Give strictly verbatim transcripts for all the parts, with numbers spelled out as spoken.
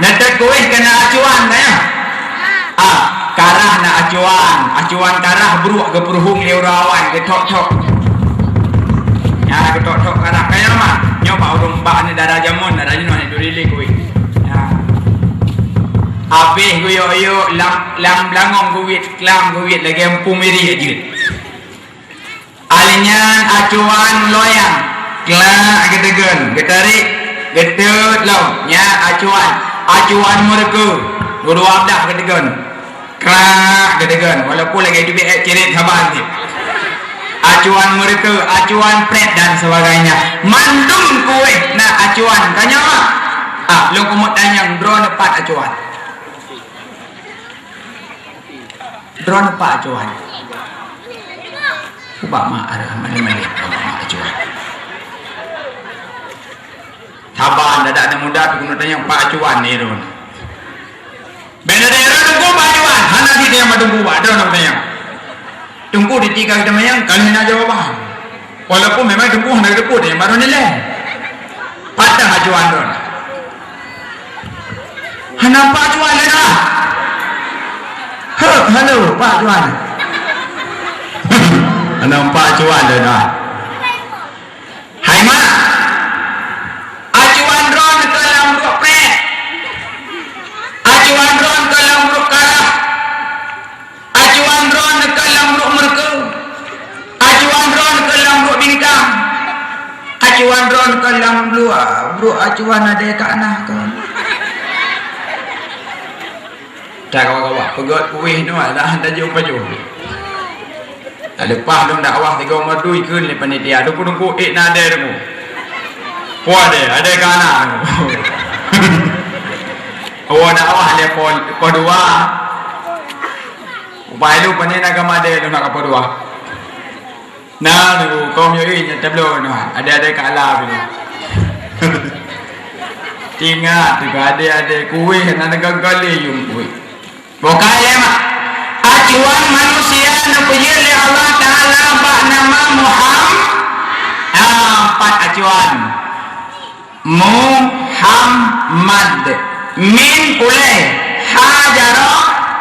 Neuteuet kuéh keu na acuan, tanyong. Ah, karah na acuan. Acuan karah brok geupeuruhueng lé uroe awai, geuthok-thok. Nyan geuthok-thok karah. Kaya mah. Nyoe bak ureueng bak ni dara jameun, dara nyoe ni duri lé kuéh. Nyan. Abéh geuyok-yok lam, lam beulangong geuwét, klam geuwét lagèe empu miri jeuet. Alèh nyan acuan loyang, klak geuteugön, geutarek, geuteut lom. Nyan acuan, acuan meureukeue, dua-dua blah geuteugön. Klak geuteugön, walaupun lagèe teubiet èk cirét saban cit. Acuan meureukeue, acuan prét dan sebagainya. Mandum kuéh na acuan. Tanyong, ah, lôn keumeung tanyong, droeneuh pat acuan? Droeneuh pat acuan? Ubak mak arah malék-malék, ubak mak acuan. Saban, dadak aneuk muda pih keuneuk tanyong pat acuan ni droeneuh. Bèk na tanyong, "Teungku pat acuan?" Hana jitanyong bak teungku, bak droeneuh tanyong. Teungku di tika geuteumanyong, ka lheueh na jawaban. Walaupun memang teungku hana geuteupeue, tanyong bak droeneuh lé. Pat acuan droeneuh. Hana pat acuan lé dah. Heuh, halo, pat acuan. Hana pat acuan lé dah. Hai mak, acuan droeneuh keu lam brok prét. Acuan droeneuh keu lam brok karah. Acuan droeneuh keu lam brok meureukeue. Acuan droeneuh keu lam brok bintang. Acuan droeneuh keu lam brok, brok acuan adèe ka na kon. Dah kawan-kawan, peugöt kuéh nyoe dah tajôh pajoh. Dah leupah lôn dakwah tiga meudui kheun lé panitia, "Teungku-teungku, ék na adèe teungku." "Peue adèe?" "Adèe ka na." Oh, dakwah lé po, po dua. Upai lôn pane na gama adèe lôn nak ka po dua. Na, teungku, kong yue nyang tabloe nyoe, adèe-adèe ka ala pih nyoe. Ingat, teungku, adèe-adèe kuéh, na neugangkali yum kuéh. Bukai lé mak. Acuan manusia neupeujeuet lé Allah Taala bak nama Muham-, ah, pat acuan. Muhammad. Min ulèe, hajara,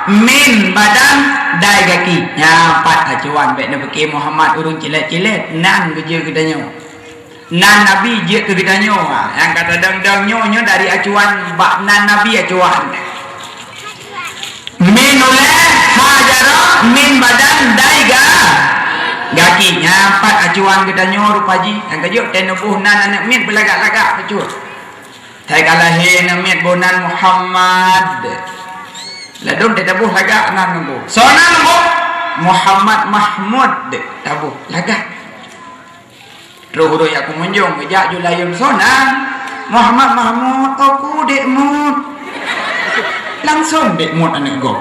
min badan, dai gaki. Nyan pat acuan, bèk neupike Muhammad ureueng cilét-cilét, nan geujeuet geutanyoe. Nan Nabi jeuet keu geutanyoe. Nyang ka tadong-dong nyoe, nyoe dari acuan, bak nan Nabi acuan. Min ulèe, hajara, min badan, dai ga-, gaki. Nyan pat acuan geutanyoe rupa jih. Nyang keujeuet teuh neuboh nan aneuk miet beulagak-lagak bacut. Teuh ka lahé aneuk miet boh nan Muhammad. Ladôm teuh taboh lagak nan boh. Soe nan boh? Muhammad Mahmud taboh lagak. Troh ureueng jak keumunjong, geujak ju layeuen soe nan, "Muhammad Mahmud, oh ku Dek Mut." Langsong Dek Mut aneuk gob.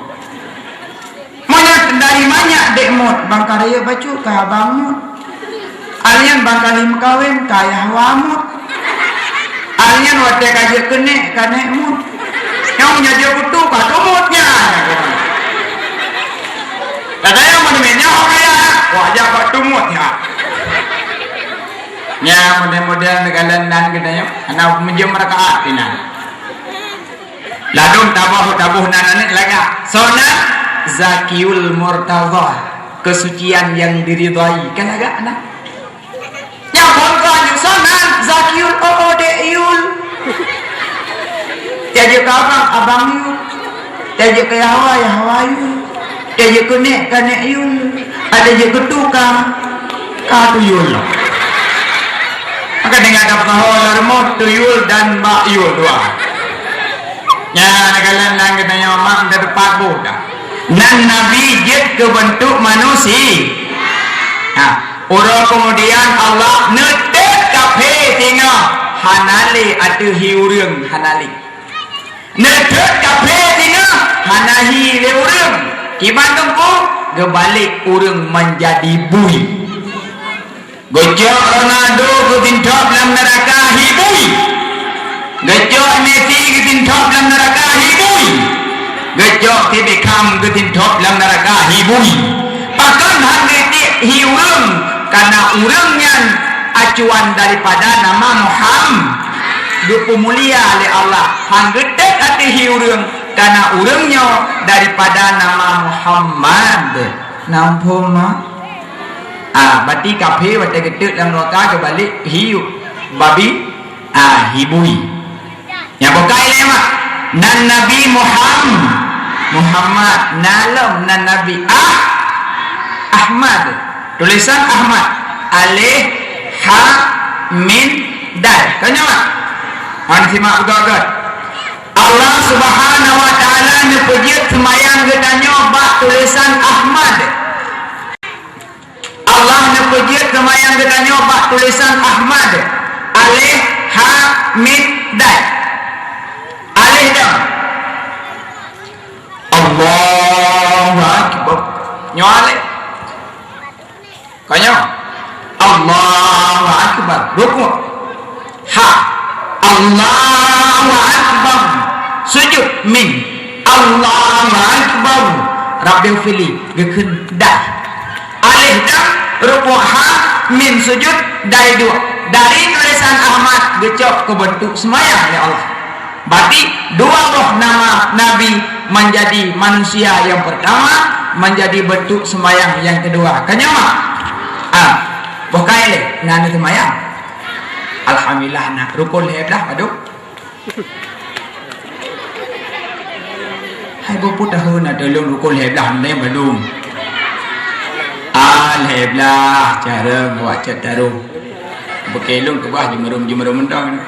Meunyoe dari manyak Dek Mut, bang ka rayeuk bacut ka Abang Mut. Alèh nyan bang ka lheueh meukawen ka Ayah Wa Mut. Alèh nyan watèe ka jeuet keu nèk ka Nèk Mut. Nyang meunyoe jeuet keu tu ka Tumut nyan. Kadang nyang meunyoe nyoe kaya, wah jak bak Tumut nyan. Nyan model-model neukalon nan geutanyoe, hana meujeuem rakaat inan. Ladôm taboh-taboh nan aneuk lagak. Soe nan? Zakiul Murtadha. Kesucian yang diridhai. Kan lagak nan? Nyang phôn keu aneuk soe nan? Zakiul, oh, oh, Dek Yul. Tajak keu abang, Abang Yul. Tajak keu Yahwa, Yahwa Yul. Tajak keu nèk, ka Nèk Yul. Ada jeuet keu tu ka, ka Tuyul. Maka tinggai tapeukaho lom rumoh Tuyul dan Bak Yul dua. Nyan, neukalon nan geutanyoe mak, teupat boh dah. Nan Nabi jeuet keu beuntuk manusia. Ha, uroe keumudian Allah neuteuet kaphé singoh, hana lé ateueh hi ureueng, hana lé. Neuteuet kaphé singoh, hana hi lé ureueng. Kiban teungku, geubalek ureueng manjadi bui. Geucok Ronaldo geutintop lam neuraka, hi bui. Geucok Messi geutintop lam neuraka, hi bui. Geucok si Beckham geutintop lam neuraka, hi bui. Pakon han geutiek hi ureueng? Karena ureueng nyan acuan daripada nama Muham-, geupeumulia lé Allah. Han geuteuet Hi ureuëng, karena ureuëng nyoe daripada nama Muhammad. Namphom ma? Ah, berarti kafé watée geuteuk lam nuraka geubalek hi babi, ah, hi bui. Nyang bukai lé mak. Nan Nabi Muham-, Muhammad. Na lom nan Nabi Ah-, Ahmad. Tulisan Ahmad. Alif, ha, mim, dal. Tanya mak. Hana simak beugöt-göt. Allah Subhanahu wa Taala neupeujeuet seumayang geutanyoe bak tulisan Ahmad. Allah neupeujeuet seumayang geutanyoe bak tulisan Ahmad. Alif, ha, mim, dal. Alif dong. Allahu Akbar. Nyoe alif. Ka nyoe. Allahu Akbar. Rukuk. Ha. Allahu Akbar. Sujud. Mim. Allahu Akbar. Rabbighfirli. Geukheun dal. Alif dong, rukuk ha, mim sujud, dal duek. Dari tulisan Ahmad geucok keu beuntuk seumayang, ya Allah. Berarti dua boh nama Nabi menjadi manusia yang pertama, menjadi bentuk sembahyang yang kedua. Ka nyoe mak? Ah, boh kai lé, na neuseumbahyang. Alhamdulillah, na rukun lhèe blah padum. Hai boh putah na teuh lôn rukun lhèe blah, na nyang padum. Ah, lhèe blah, carông awak cot tarông. Bukée lôn keubah jeumeurôm-jeumeurôm mantong.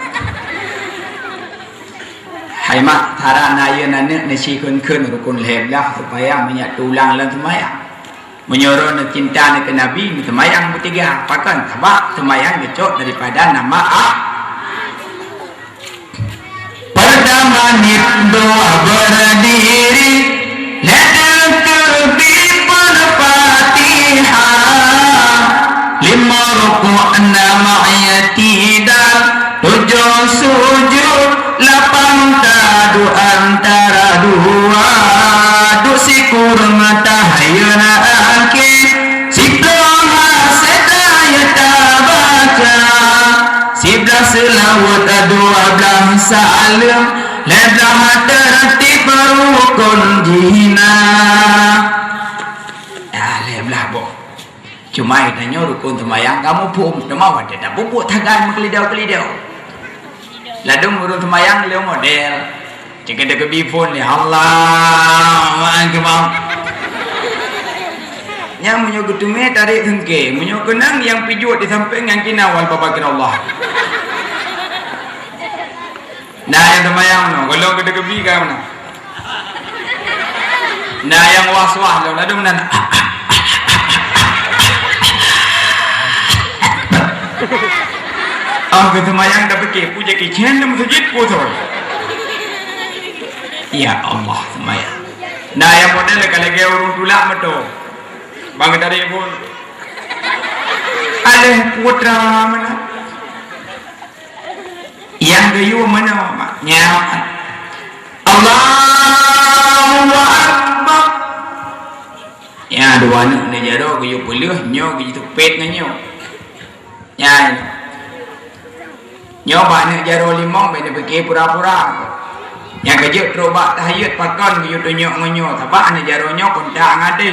Hai mak, cara na yue aneuk neusi kheun-kheun rukun lhèe blah supaya meunyak tulang lam seumayang. Meunyoe neucinta neuh keu Nabi, neuseumayang beutiga. Pakon? Sabab seumayang geucok daripada nama A-, Pertama nit dua berdiri, lhèe takbir Fatihah, lima rukuk, enam i'tidal, tujoh sujud, lapan taduek antara dua, duek sikureueng tahiyeuen akhé, siploh hase tahiyeuen tabaca, siblah seulaweuet, dua blah saleuem, lhèe blah teurtib rukun jih na. Ah, lhèe blah boh. Cuma geutanyoe rukun seumayang ka muphom, teuma watèe tapeubuet sagai meukeulidau-keulidau. Ladôm ureueng seumayang lé model. Cit ka geuteubi phôn lé, Allahu Akbar. Nyan meunyoe geuteumé tarék seungké, meunyoe keunong nyang pijuet di sampéng nyan kina wal babakir Allah. Nah, nyang seumayang nyoe, gohlom geuteubi ka meunan. Nah, nyang was-was lom, ladôm meunan. Oh, geuseumayang tapike, peue Jackie Chan lam meuseujid, peue soe. Ya Allah, seumayang. Nah, nyang model ka lagèe ureueng tulak meuto. Bang dari pun. Aléh putra mana? Nyang geuyue meunoe, mak. Nyan. Allahu Akbar. Nyan dua aneuk neujaroe geuyue peuleueh, nyoe geuyue teupet ngon nyoe. Nyan. Nyoe bak aneuk jaroe limong, bèk neupike pura-pura. Nyang keujeuet trok bak tahiyat pakon geuyue tunyok ngon nyoe, sabab aneuk jaroe nyoe kontak ngon até.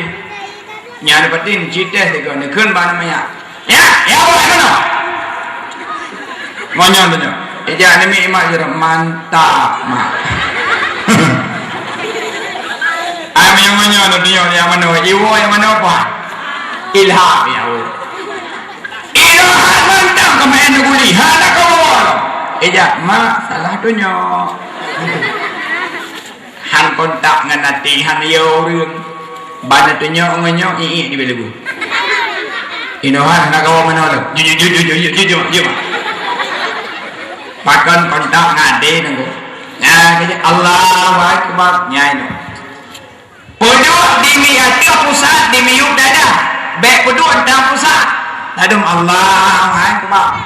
Nyan neupatin, ci teh sigoe, neukheun bak aneuk manyak. Ya, ya, buat meunoe. Ngon nyoe tanyoe. Ija neumi mak jurong, mantap, mak. Ai meunyoe ngon nyoe, tanyoe nyang manoe, iwoe nyang manoe, Pak. Ilham, ya Allah. Ilham mantap, keumaén neuguli, hana kawoe. Ija, mak, salah tunyok. Han kontak ngon até, han yo ureueng. Ban tunyok ngon nyoe, iék di beuleubeu. Inoe han hana kawoe meunoe lom. Jujur, jujur, jujur, jujur, jujur. Pakon kontak ngon até nunggu. Nah, kata, Allahu Akbar. Nyan inoe. Peuduek di mi-, ateueh pusat, di miyueb dada. Bèk peuduek tang pusat. Ladôm Allahu Akbar.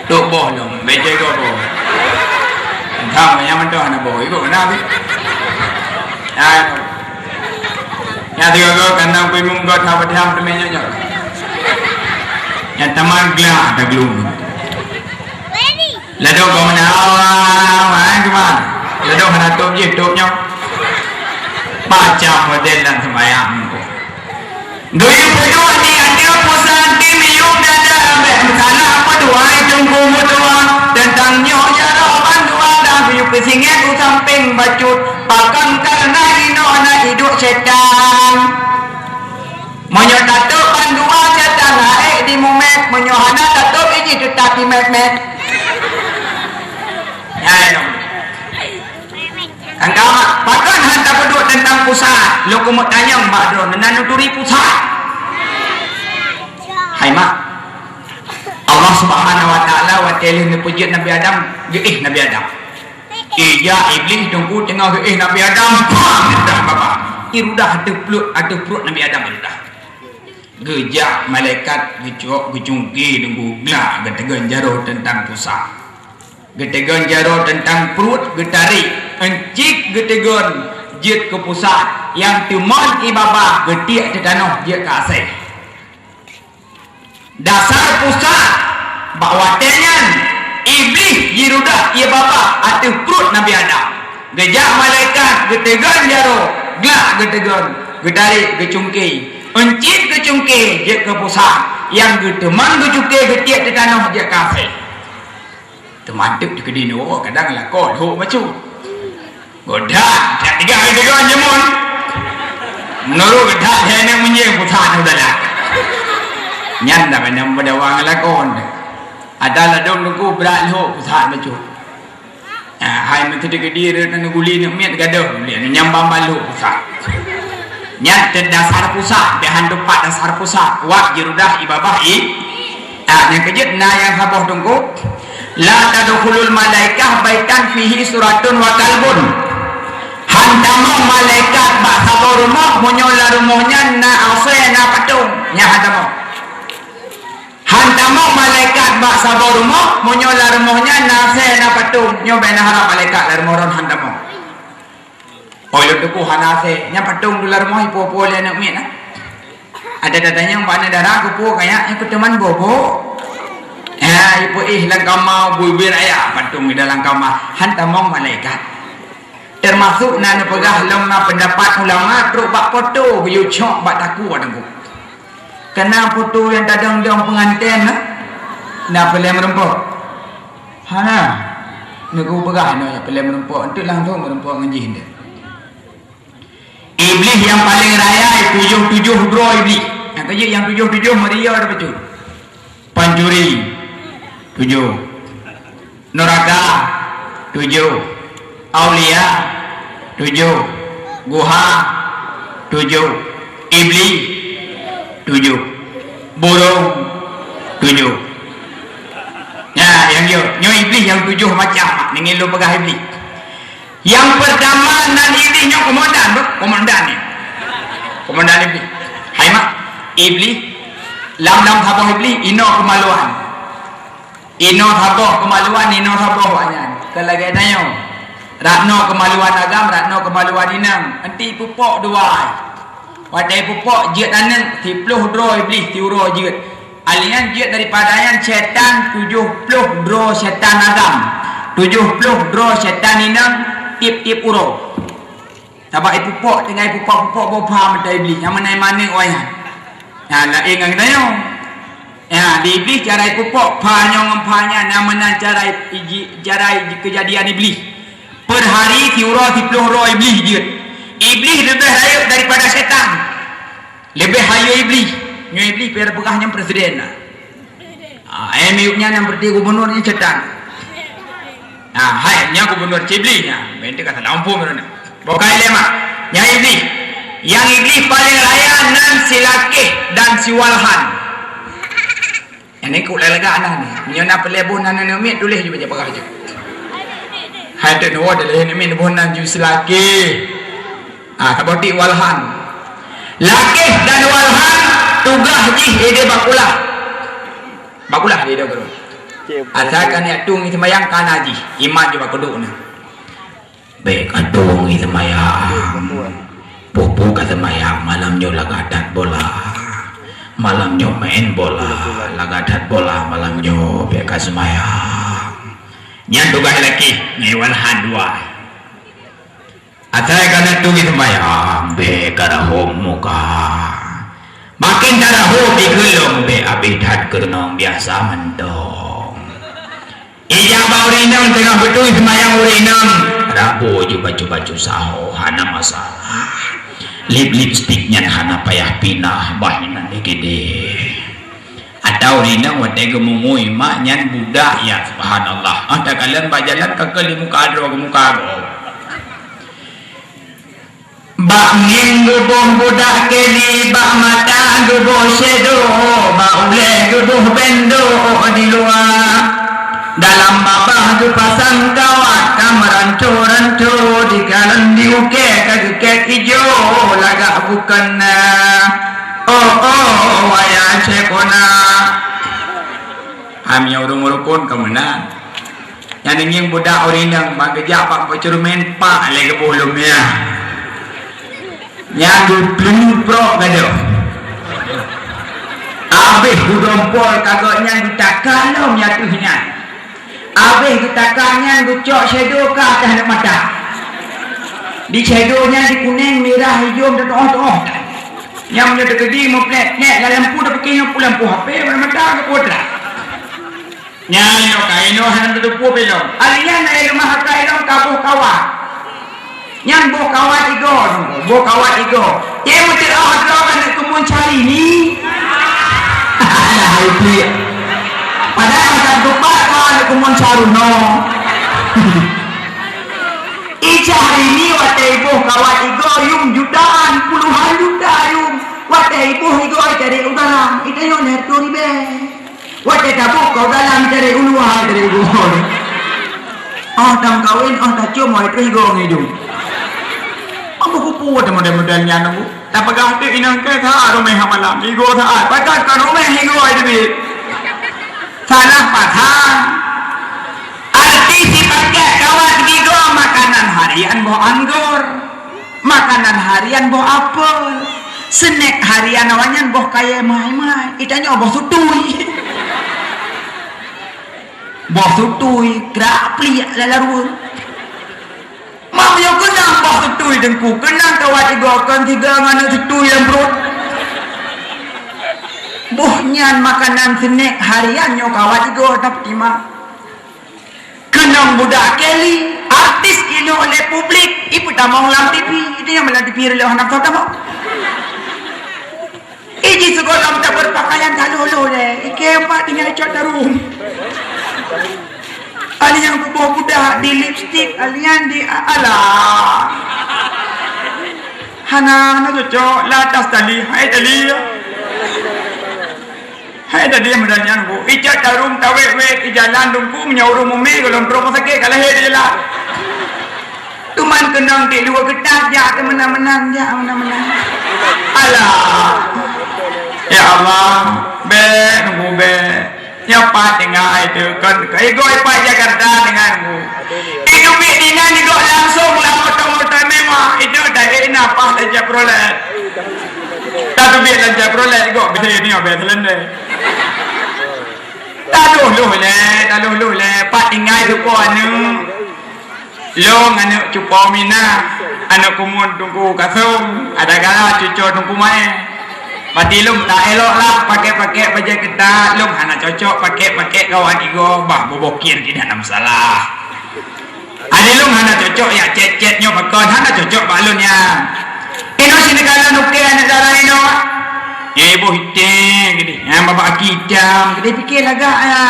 Tok boh lom, bèk jaga boh. Entah nyang mantong hana boh, ibu kena habis. Nah, nyang tiga go kandang pui munggot haba diam teumé nyok-nyok. Nyang taman glak ada glung. Ladôm kau meunan, wah, wah, geuman. Ladôm hana tôb jih, tôb nyoe. Macam model lam seumayang. Geuyue peuduek di ateueh pusat di miyueb dada, bèk meusalah peuduai teungku meutuah. Teuntang nyoe jaroe bandua dah geuyue peusingét u sampéng bacut. Pakon kareuna inoe na iduek syetan. Meunyoe tatôb bandua syetan hana ék dimumét, meunyoe hana tatôb jih teutap jimét-mét. Hai, dong. Kan ka, pakon han tapeuduek teuntang pusat? Lôn keumeung tanyong bak droeneuh, na neuturi pusat? Hai mak, Allah Subhanahu wa Taala watèe lheueh neupeujeuet Nabi Adam, geuéh Nabi Adam. Ijak Iblih teungku teungoh geuéh Nabi Adam, pah, irudah babah. Irudah ateueh pruet, ateueh pruet Nabi Adam irudah. Geujak malaikat geucok geucungké teungku glak geuteugon jaroe teuntang pusat. Geuteugon jaroe teuntang pruet geutarek, euncit geuteugon jeuet keu pusat, nyang teumon ié babah geutiek teutanoh jeuet keu asèe. Dasar pusat, bak watèe nyan Iblih jirudah ié babah ateueh pruet Nabi Adam. Geujak malaikat geuteugon jaroe, glak geuteugon, geutarek geucungké, euncit geucungké jeuet keu pusat, nyang geuteumon geucungké geutiek teutanoh jeuet keu asèe. Teumantöng teukeudi nyoe kadang lakoe lhok bacut. Godang, tiep tiga hari tiga jemur. Meunurot geudak, hai aneuk meunyoe pusat udahlah. Nyan dah keuneuk meudawa ngon lakoe. Ada ladôm teungku brat lhok pusat bacut. Ah, hai meuteudeukeudi rot aneuk guli aneuk miet gadoh guli aneuk nyang bamba lhok pusat. Nyan teuh dasar pusat, bèk han teumpat dasar pusat. Kuat jirudah ié babah i. Ah, nyang keujeuet na nyang saboh teungku. La tadkhulul malaikah baitan fihi suratun wa kalbun. Han tamong malaikat bak saboh rumoh meunyoe lam rumoh nyan na asèe na patong. Nyan han tamong. Han tamong malaikat bak saboh rumoh meunyoe lam rumoh nyan na asèe na patong. Nyoe bèk na harap malaikat lam rumoh droen han tamong. Oh, lôn teupeu hana asèe. Nyan patong di lam rumoh ipo-po lé aneuk miet, nah. Ada datang nyang bak aneuk dara geupeu kaya nyang keu teuma bobo. Ya, ipo ih lam kama bui-bui raya patong di dalam kama. Han tamong malaikat. Termasuk na neupeugah lom na pendapat ulama trok bak poto geuyue cok bak takue teungku. Keunan poto nyang tadong-dong peungantén na, na peulée meurumpok. Hana. Neugeupeugah nyoe nyang peulée meurumpok, enteuk langsong meurumpok ngon jih enteuk. Iblih nyang paleng raya tujoh-tujoh droe iblih. Nyang keujeuet nyang tujoh-tujoh meuriya ada bacut. Pancuri, tujoh. Neraka, tujoh. Aulia, tujoh. Guha, tujoh. Iblih, tujoh. Burông, tujoh. Nah, nyang nyoe, nyoe iblih nyang tujoh macam. Ninggai lôn peugah iblih. Nyang peurtama nan iblih nyoe komandan, beuh, komandan nyoe. Komandan iblih. Hai mak, iblih, lam-lam saboh iblih, inoe keumaluan. Inoe saboh keumaluan, inoe saboh awaknyan. Keu lagèe tanyoe. Rat noe keumaluan agam, rat noe keumaluan inong. Enti pupok dua. Watèe pupok jeuet aneuk, siploh droe iblih siuroe jeuet. Alian jeuet daripada nyan setan tujoh ploh droe setan agam. Tujoh ploh droe setan inong tiep-tiep uroe. Sabab ipupok, tinggai pupok-pupok boh pha meutai iblih, nyang meunan maneuk wayah. Nah, laén ngon geutanyoe. Ya, di iblih cara ipupok, pha nyoe ngon pha nyan, nyang meunan cara iji-, cara iji-, keujadian iblih. Per hari siuroe siploh droe iblih jeuet. Iblih leubeh rayeuk daripada setan. Leubeh hayeue iblih. Nyoe iblih pih peugah nyan presiden na. Ah, eh, miyueb nyan nyang berarti gubernur nyan setan. Ah, hai, nyan gubernur cibli nyan. Bèk ka salah umpung droeneuh. Bukai lé mak. Nyan iblih. Nyang iblih paleng raya nan si Lakih dan si Walhan. Nyan ni kok lagak-lagak nah ni. Nyoe na peulée boh nan aneuk miet tuléh ju bak peugah ju. Hai teunoe tuléh aneuk miet boh nan ju si Lakih. Ah, saboh ti Walhan. Lakih dan Walhan tugaih jih idéh bakulah. Bakulah di idéh guru. Asai ka neujak tueng seumayang ka na jih, imat ju bak kuduk na. Bèk ka tueng seumayang. Peue-peue ka seumayang malam nyoe lagak that bola. Malam nyoe main bola, lagak that bola malam nyoe bèk ka seumayang. Nyan tugaih laki, ngiwan han dua. Asai ka na tugaih seumayang, bèk ka rahom muka. Maken tarahom di geulong bèk abéh that keunong biasa mantong. Ijak bak ureueng inong teungoh beutôi seumayang ureueng inong, rabo ju bacut-bacut saho, hana masalah. Lip-, lipstik nyan hana payah pinah, bah inan di keudè. Atawa ureueng inong watèe geumumui mak nyan budak, ya subhanallah. Ah, takalon bak jalan ka keu di muka droe, muka gob. Bak ngieng geuboh budak keli, bak mata geuboh shadow, bak ulèe geuboh bendo di luwa. Dalam babah geupasang kawat ka meuranto-ranto, dikalon di ukèe ka geukèk ijo lagak bukon na. Oh, oh, wayang Syèkhona. Ham nyang ureueng meurukon ka meunan. Nyan ngieng budak ureueng inong ban geujak bak peuceureumen pak lé geuboh lom nyan. Nyan geuplueng prok gadôh. Abéh geudompol ka gobnyan geutaka lom ateueh nyan. Abéh geutaka nyan geucok shadow ka ateueh aneuk mata. Di shadow nyan di kunèng, mirah, ijo, meututoh-tutoh. Nyan meunyoe teukeudi meuplek-plek lam lampu, tapiké nyoe peue lampu H P, aneuk mata geuputra. Nyan inoe ka inoe hana teupeu ilong. Alèh nyan na leumah atra ilong ka boh kawat. Nyan boh kawat igoe, boh kawat igoe. Cit meuteurah droe aneuk keumun Syahrini. Alah, hai piek. Padahai masa teumpat ka aneuk keumun Syaruno. I Syahrini watèe iboh kawat igoe yum jutaan, puluhan juta yum. Watèe iboh igoe itarek u dalam, itanyoe lhèe reutôh ribèe. Watèe taboh kawat dalam itarek u luwa, itarek u luwa. Oh, tameukawen, oh, tacôm, oh, itarek igoe ngon idông. Ambo kupu watèe model-model nyan, Bu. Tapeugah teuk inong kèe that ruméh hamalam, igoe that. Pakon kon ruméh igoe teubiet. Salah paham. Artis sipakèk kawat igoe makanan harian boh anggor. Makanan harian boh apel. Snack harian awaknyan boh kayèe mai-mai. Itanyoe boh sutui. Boh sutui, krak pliek lala ruweueng. Mam nyoe keunong boh sutui teungku, keunong kawat igoe kon sigoe ngon aneuk sutui lam pruet. Boh nyan makanan snack harian nyoe kawat igoe, tapi mak. Keunong budak keli, artis inoe lé publik, ipeutamong lam T V, itu nyang lam T V reuloh hana tamong. Iji sigohlom tabeurpakaian ka lhôh-lhôh lé, ikeu pat tinggai cot tarum. Alèh nyang geuboh budak di lipstik, alèh nyan di, alah. Hana, hana cocok, la tas tali, hai tali. Hai tadi meudan nyan, Bu. Ijak tarum tawét-wét, ijalan dungku, meunyoe ureueng mumé, golom trok sakét, ka lahé di jalan. Teuma keunong di luwa geutak, jak meunan-meunan, jak meunan-meunan. Alah. Ya Allah, bèk, nunggu bèk. Nyoe pat tinggai teuh, kon, igoe pat Jakarta dengan, Bu. Itu bit dinan igoe langsung lam moto-moto mewah. Itu dah enak pas lam Chevrolet. Tapi bit lam Chevrolet igoe, bisa ini obek selendang. Taduh luh lé, taduh luh lé, pat tinggai suku aneuk. Long aneuk cupo Mina, aneuk kumuen Teungku Kasong, ada gala cuco Teungku Mae. Pati lôn tak elok lah pakai-pakai bajèe ketat, lôn hana cocok pakai-pakai kawan igoe, bah bobokien tidak ada masalah. Aneuk lôn hana cocok ya cet-cet nyoe pakon, hana cocok bak lôn ya. Inoe sini kalau nukè aneuk dara inoe. Ya ibu hitam gede, ya babak hitam gede pikir lagak ya.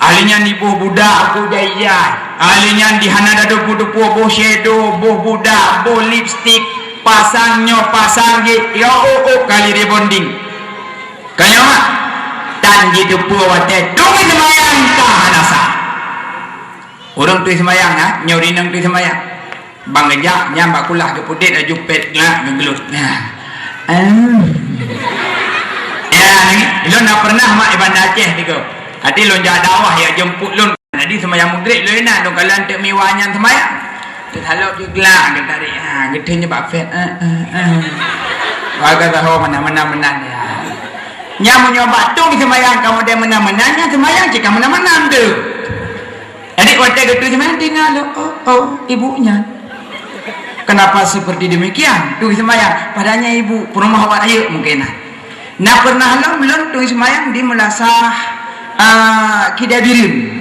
Ahli nyan iboh budak aku jai-jai. Ahli nyan di hana dadoe peudupo boh shadow, boh budak, boh lipstik, pasang nyoe pasang jih, ya oh oh kali rebonding. Kaya mak, tan jiteupeue watèe turi seumayang ka hana sah. Ureueng turi seumayang, ha? Nyoe rineng turi seumayang. Bang geujak, nyang bak kulah geupeudet laju pet glak geugeulot. Nah. Em. Ya, ni, lôn na pernah mak di Banda Aceh tiga. Hati lôn jak dakwah ya jemput lôn. Jadi seumayang Maghrib lôn inan lôn kalon teuk miwa nyan seumayang. Teusalok ju glak geutarik. Ha, geuteun nyoe bak pet. Eh, eh, eh. Warga tahu mana-mana meunan ya. Nyang meunyoe bak turi seumayang kamoe deh meunan-meunan, nyang seumayang cit ka meunan-meunan tu. Jadi watèe geutueng seumayang, tinggai lom, "Oh, oh, ibu nyan. Kenapa seperti demikian?" Tueng seumayang, padahai nyan ibu, peurumoh awak rayeuk mungken na. Na pernah lom lôn tueng seumayang di Meulasah, ah, Kidai Bireuen.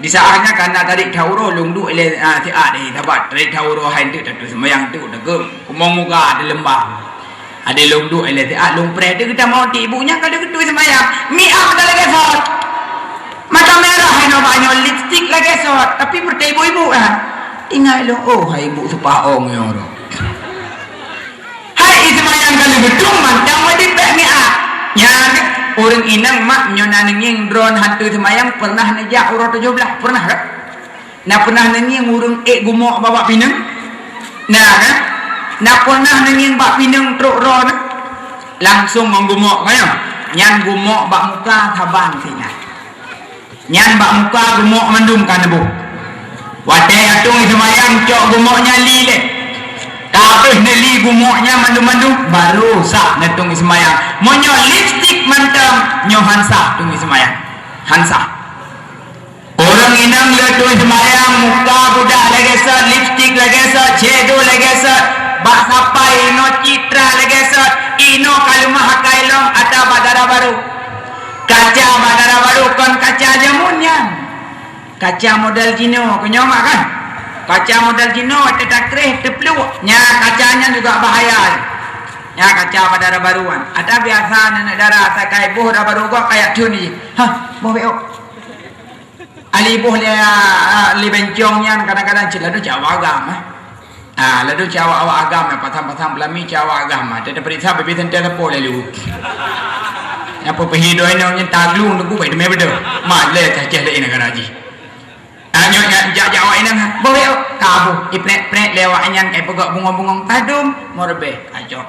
Di saat nyan ka na tarék that uroe, lôn duek ilèe, ah, siat, eh, sabat, tarék that uroe hai teuk, tatueng seumayang teuk, teugeum kumong muka di leumbah. Adak lôn duek ilèe siat, lôn preh teuk, geutamong teuk ibu nyan ka geutueng seumayang. Miak mata lagèe sot. Mata merah hai nyoe bak nyoe, lipstik lagèe sot, tapi peureuteh ibu-ibu kan. Tinggai lôn, oh, hai ibu seupah ong nyoe. Hai, i seumayang ka lheueh geutueng mantong meudipèk miak. Nyan, ureueng inong mak nyoe na neungieng droeneuh hantu seumayang pernah neujak uroe tujoh blaih, pernah kan? Na pernah neungieng ureueng ék gumok bak pineung? Na kan? Na pernah neungieng bak pineung trok droeneuh? Langsong ngon gumok, kan? Nyan gumok bak muka saban singoh. Nyan bak muka gumok mandum ka neuboh. Watèe geutueng seumayang cok gumok nyan li lé. Ka abéh neuli gumok nyan mandum-mandum, baru sah neutueng seumayang. Meunyoe lipstik mantong, nyoe han sah tueng seumayang. Han sah. Ureueng inong lheueh tueng seumayang, muka budak lagèe sot, lipstik lagèe sot, shadow lagèe sot, bak sapai inoe citra lagèe sot, inoe ka leumah akai lom ata bak dara barô. Kaca bak dara barô kon kaca jameun nyan. Kaca model jinoe, keu nyoe mak kan? Kaca model jinoe, teutakréh, teupluek. Nya kaca nyan juga bahaya. Nya kaca bak dara barô nyan. Ata biasa aneuk dara sakai boh dara barô gob kayak thon jih. Hah, boh bék. Ali boh lé, ah, lé bencong nyan kadang-kadang cit ladôm cit awak agam, eh. Ah, ladôm cit awak-awak agam, eh, pasang-pasang peulami cit awak agam, eh. Teupeuriksa bibit senteh sapo lalu. Nyan peue peuhi doi nyoe nyan taglung teungku bai teumé beudôh. Malèe cacah lé negara jih. Ah, nyoe nyan jak-jak awak inong, boh bék, ka boh, iprek-prek lé awak nyan kai peugah bungong-bungong tadum, morebeh, kacok.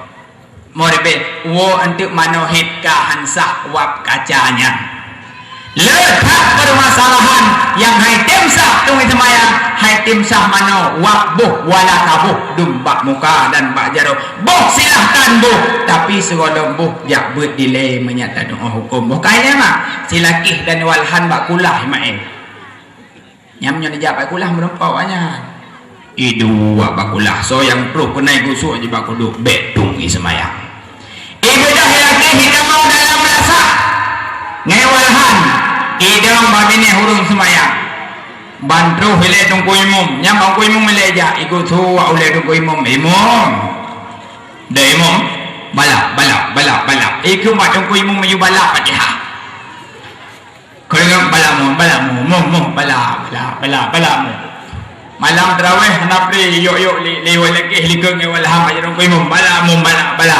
Meuribèe, woe eunteuk manoe hét ka han sah wab kaca nyan. Le that peumasalahan nyang hai tem sah tueng seumayang, hai tem sah manoe wab boh wala ka boh dum bak muka dan bak jaroe. Boh silahkan boh, tapi sigohlom boh jak beuet dilèe meunyo tatu'oh hukôm. Boh kai lé mak, silakèh dan walhan bak kulah maén. Nyan meunyoe neujak bak kulah meureumpok awak nyan. Iduek bak kulah, soe nyang troh keunan gusok jih bak kuduk, bèk tueng i seumayang. Ibadah ilakèe hitamong dalam meurasa. Ngon walhan, idong bak binéh ureueng seumayang. Ban troh ilèe teungku imum, nyan bak teungku imum ilèe jak, igusok ulèe teungku imum, "Imum." Deh imum, balap, balap, balap, balap. Ikheun bak teungku imum meuyue balap Fatihah. Keureung balamu, balamu, mu, mu, bala, bala, balamu. Malam tarawih hana pri yok-yok li, li wai lakèe likot ngon walham aja rong imum, balamu, bala, bala.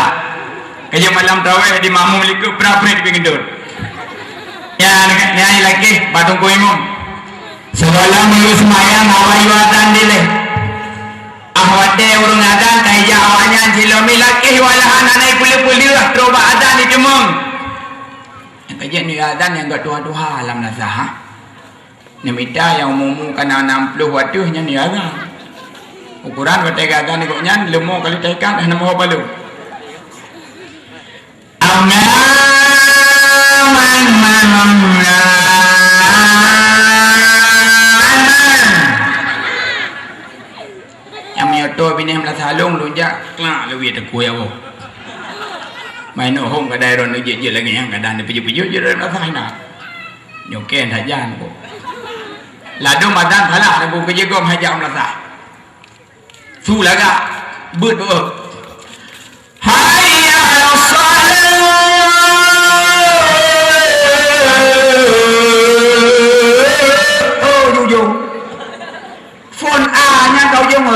Kajak malam tarawih di makmum likot pra-pri di pinggir dot. Ya, nyan lakèe bak teungku imum. Sebelum lulus sembahyang, awai yue azan dilèe. Ah, watèe ureueng azan, ka ijak awak nyan cilok mi lakèe walhan hana ipeuleueh-peuleueh, trok bak azan iteumeung. Nyang ka jeuet nyoe azan nyang gak tuha-tuha lam meurasa, ha? Neumita nyang umu-umu ka na nam ploh watèe nyan nyoe azan. Ukoran watèe geuazan gobnyan leumo kali taikat hana meuho palong. Aman, aman, aman. Nyang meuyoto binéh meurasa lôn, lôn jak, klak, lôn wie teukui awak. Main hom kadai ron jeuet-jeuet lagèe nyang kadang dipeujeuet-peujeuet jeuet ron rasa hina. Nyoe kèe that jan ko. Ladôm adan salah, ladôm keujeuet gom hajat meurasa. Su lagak, beuet beuet. Hayya 'alas shalah. Oh, jujur. Phôn A nyan ka ujong, eh,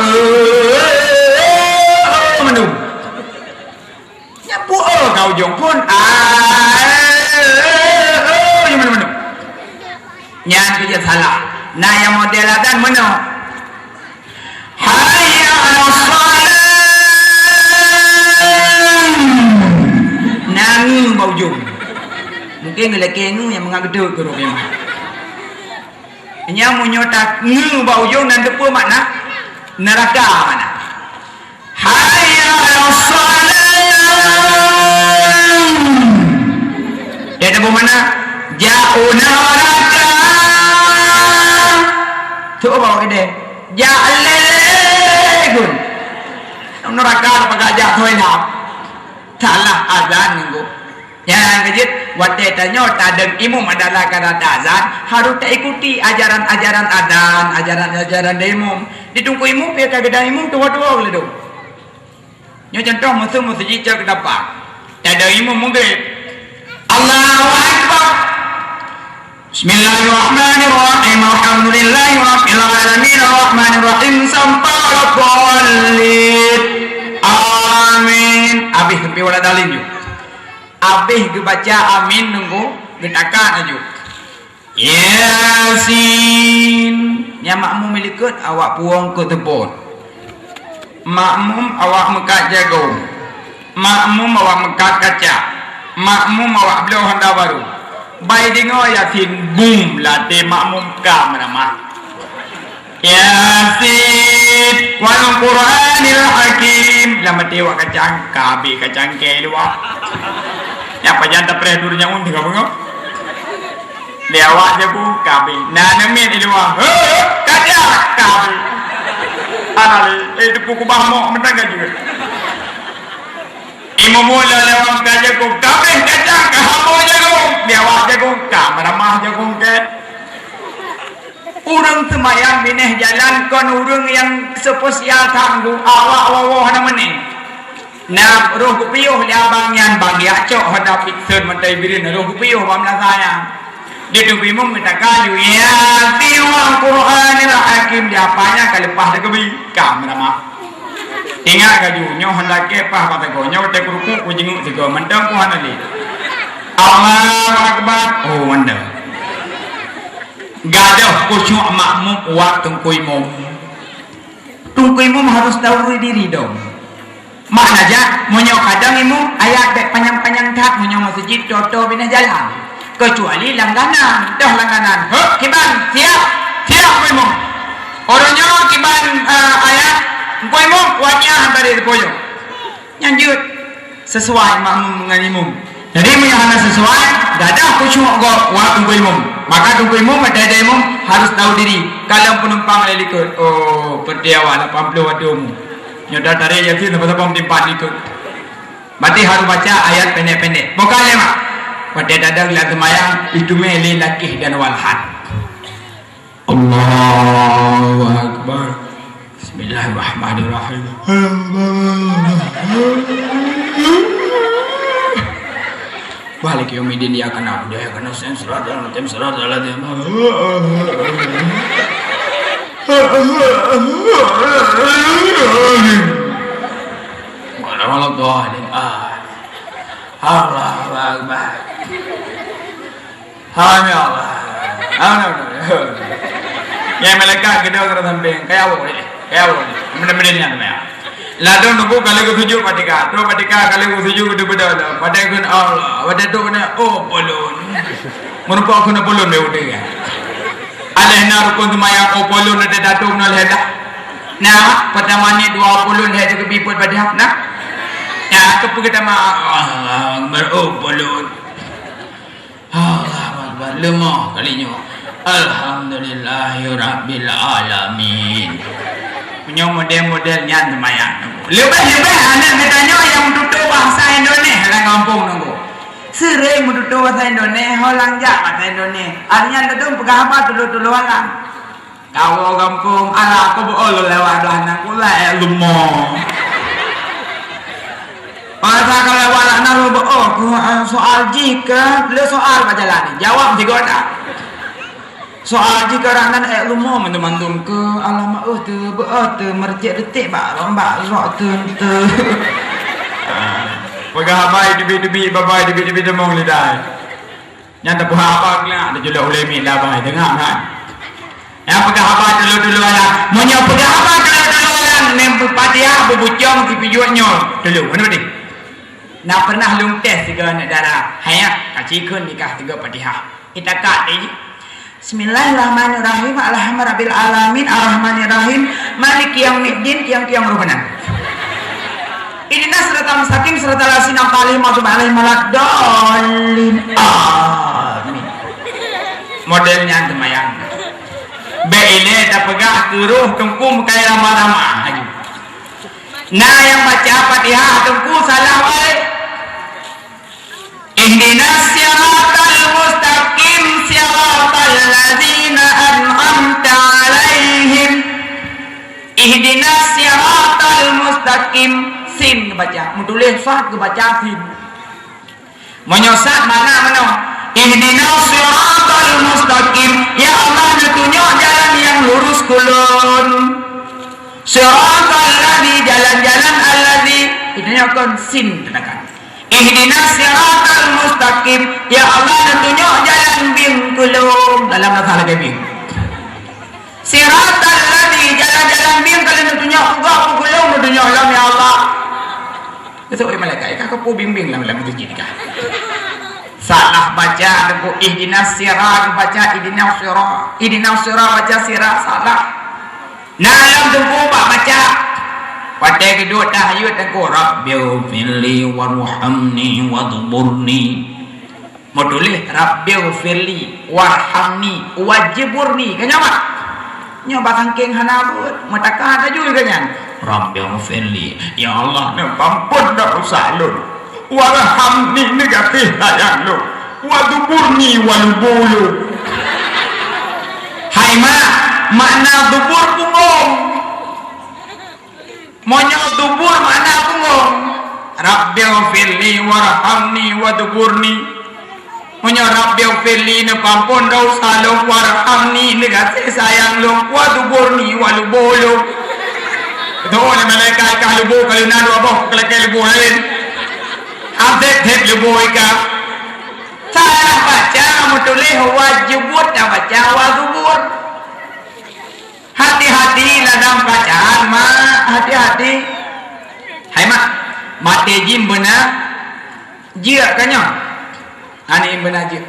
mandum. Nyan pu, eh, ka ujong phôn A, eh, eh, eh, nyan mandum-mandum. Nyan keuh jeuet salah. Na nyang model adan meunoe. Hayya 'alas shalah. Na ngeue bak ujong. Mungken geulakèe ngeue nyang meungan geudeuek keu roh kiamat. Nyan meunyoe tangeue bak ujong nan teupeue makna? Neuraka makna. Hayya 'alas shalah. Dia teupeue makna? Jak u neuraka. Tuh bawa gede. Jak lele gun. Neraka apa gajah tu enak. Salah azan nunggu. Nyang keujeuet, watée tanyoe tadong imum adalah karena azan, harus taikuti ajaran-ajaran azan, ajaran-ajaran dari imum. Di teungku imum, pih ka geudong imum tuha-tuha lé dong. Nyoe contoh musoh meuseujid cok keudapa. Tadong imum meugrib. Allahu Akbar. Bismillahirrahmanirrahim. Alhamdulillahirabbil alamin. Arrahmanirrahim. Sampai waladdallin. Amin. Habis sampai waladdallin ju. Abéh geubaca amin nunggu geutakat laju. Yasin. Nyang makmum likot awak puwong keu teupot. Makmum awak meukat jagong. Makmum awak meukat kaca. Makmum awak bloe honda baru. Bai deungoe Yasin, bum, ladé makmum ka meuramah. Yasin, wal Qur'anil Hakim. Lam até awak kacang, ka abéh kacang kée luwa. Nyan pajan tapreh duri nyan un teuka beungoh. Di awak jabu, ka abéh. Na neumiet di luwa. He, kacang, ka abéh. Ana lé, eh, teupeu kubah mok mantong ka jeuet. Imum mula lewat ka jagung, ka abéh kacang, ka hamo jagung. Di awak jagung, ka meuramah jagung kée. Ureuëng seumayang binéh jalan kon ureuëng nyang spesial that, awak woe-woe hana meuné. Na roh geupiôh lé abang nyan, bang jak cok honda Vixion mantong bireuen, roh geupiôh bak meunasah nyan. Di teungku imum geutaka laju, "Yasin wal Qur'anil Hakim," di apa nyan ka leupah teukeubit, ka meuramah. Ingat laju, nyoe honda kée paih bak sagoe, nyoe watée kurumpok kujingeuk sigoe, mantong ku hana lé. Allahu Akbar. Oh, mantong. Gadôh khusyuk makmum wak teungku imum. Teungku imum harus tahu diri dong. Makna jak, meunyoe kadang imum ayat bék panyang-panyang that, meunyoe meuseujid toe-toe binéh jalan. Keucuali langganan, toh langganan. Hok, kiban, siap, siap teungku imum. Uroe nyoe kiban, eh, ayat, teungku imum, wajah dari teupoyong. Nyan jeuet. Sesuai makmum ngon imum. Jadi, meunyoe hana sesuai, gadôh khusyuk gob wak teungku imum. Maka teungku imum, watée imum harus tahu diri. Kalon penumpang lé likot, oh, peuti awak lapan ploh wadoe mu. Nyoe dah tarek Yasin, saban-saban meutimpat likot. Berarti harus baca ayat pendek-pendek. Bukan lé mak. Watée tadong lam seumayang, itumé lé lakée dan walhan. Allahu Akbar. Bismillahirrahmanirrahim. Maliki yaumiddin, iyyaka na'budu wa iyyaka nasta'in, shiratal mustaqim, shiratal ladzina an'amta 'alaihim, ghairil maghdubi 'alaihim waladdallin. Amin. Allahu Akbar. Hai, ya Allah. Nyang malaikat keudua ka sampéng, "Kaya awak ni, kaya awak ni." Beuna-beuna nyan meunan. Ladôm nunggu ka lheueh geusujut Fatihah. Trok Fatihah ka lheueh geusujut, geuduek beudôh lom. Padahai kheun Allah. Watée trok keunan, "Oh, polon." Meureumpok kheun polon lé udeueng. Aléh na rukun seumayang, "Oh, polon," ada datum na lheueh dah. Nah, pertama ni dua puluh lheueh geubri peuet Fatihah. Nah. Nah, keupeue geutamah, "Allahu Akbar, oh, polon." Allahu Akbar. Leumoh kali nyoe. Alhamdulillahirabbil alamin. Meunyoe model-model nyan seumayang. Leubeh-leubeh aneuk geutanyoe nyang meututoe bahasa Indonesia lam gampông nunggu. Seuréng meututoe bahasa Indonesia, ho lam jak bahasa Indonesia. Artinya, teudong peugah haba tulo-tulo alam. Kawoe gampông, alah, aku beuo lôn lewat blah nan, ku lheueh leumo. Masa ka lewat blah nan lôn beuo, ku, eh, soal jih ka, le soal bak jalan ni. Jawab sigoe dak. Soal jih ka rak nan ék leumo mandum-mandum ke, alah, maoh teu, beuo teu, meureucék reutèk bak rambak rok teu, teu. Ah, peugah haba teubiet-teubiet, baba teubiet-teubiet teumong lidai. Nyan tapeuhaba keulah, teuculok ulée miet labai, deungoe kan? Nyang peugah haba tulo-tulo alam. Meunyoe peugah haba tulo-tulo alam, meufatihah beubucong sipijuet nyoe. Tulo, mana beudeh? Na pernah lôn tes sigoe aneuk dara. Hai, ka cikheun nikah sigoe Fatihah. Itakat deh. Bismillahirrahmanirrahim. Alhamdulillahirabbil alamin. Arrahmanirrahim. Maliki yaumiddin. Tiang-tiang roh meunan. Ihdinas siratal mustaqim, siratal ladzina an'amta 'alaihim, ghairil maghdubi 'alaihim waladdallin. Amin. Model nyan seumayang. Bék ilée Peugah keu roh teungku meukai ramah-ramah laju. Na nyang baca Fatihah teungku salah wae. Ihdinas siratal mustaqim, siratal ladzina an'amta 'alaihim. Ihdinas siratal mustaqim. Sin geubaca, meutuléh sad geubaca sin. Meunyoe sad makna meunoe, ihdinas siratal mustaqim, ya Allah, neutunyok jalan nyang lurus keu lôn. Siratal ladzi, jalan-jalan alladzi, neutunyok kon sin teutakan. Ihdinas siratal mustaqim, ya Allah, neutunyok jalan bieng keu lôn. Dalam rasa lagèe bieng. Siratal ladzi, jalan-jalan bieng ka lôn tunyok, peugah peugulong neutunyok lom, ya Allah. Geuseuôt lé malaikat, ka keupeue bimbing lam, lam masjid ka. Salah baca, teungku, ihdinas sira, baca ihdinas sira. Ihdinas sira, baca sira, salah. Nah, lom teungku bak baca. Watèe geuduek tahajud teungku, Rabbighfirli warhamni waghfirli. Meutuléh, "Rabbighfirli warhamni wajburni." Ka nyan mat? Nyoe bah sangkeng hana beuet, meutaka tajui ka nyan. "Rabbighfirli, ya Allah, neupampon dosa lôn. Warhamni, neugaséh sayang lôn. Wajburni, walubu lôn." Hai mak, makna dubur pungong. Meunyoe dubur makna pungong, "Rabbighfirli warhamni wajburni." Meunyoe "Rabbighfirli", neupampon dosa lôn, "warhamni", neugaséh sayang lôn, "wajburni", walubu lôn. Beutôi, malaikat ka lubu, ka lôn na dua boh, ka lakèe lubu laén. Abdek-dek lubu ika. Salah baca, meutuléh wajubur, tabaca wajubur. Hati-hati ladam bacaan, mak. Hati-hati. Hai, mak. Maté jim beuna jeuet ka nyoe. Ani beuna jeuet.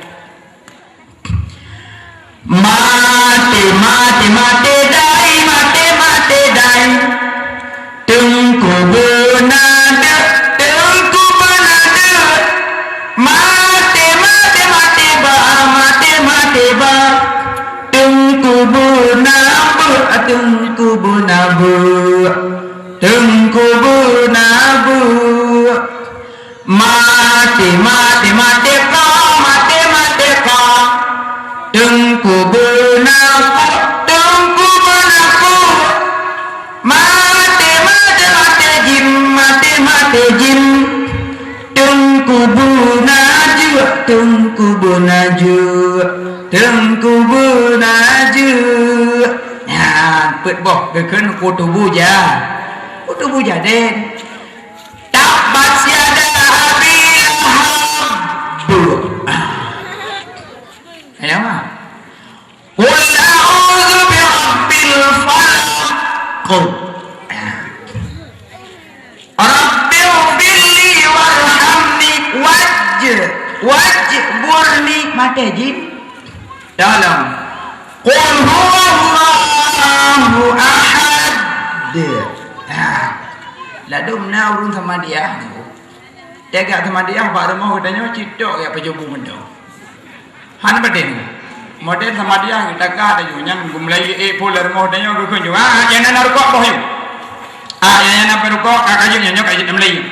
Maté, maté, maté dai, maté, maté dai. Teungku beuna deuek, teungku beuna deuek. Maté, maté, maté ba, maté, maté ba. Teungku beuna beuek, teungku beuna beuek. Teungku beuna beuek. Maté, maté, maté ka, maté, maté ka. Teungku beuna kok, teungku beuna kok. Maté, maté, maté jim, maté, maté jim. Teungku beuna jeuet, teungku beuna jeuet, teungku beuna jeuet. Nyan, peuet boh geukheun kutubu ja-, kutubu jaden. Tabbat yada Abi Lahab. Ayo, mak. Qul a'udzu birabbil falaq. Rabbighfirli warhamni waj-, wajburni. Maté jim. Dalam. Qul huwallahu ahad. Ha. Ladôm na ureueng Samadiyah. Teuka Samadiyah bak rumoh geutanyoe cit tok ya peujubu meudo. Han patéh. Model Samadiyah geutaka laju nyan geumeulayeue ék phôn lam rumoh tanyoe geukheun ju. Ah, nyang na rukok boh yu. Ah, nyang na rukok ka kajut nyoe ka jeuet meulayeue.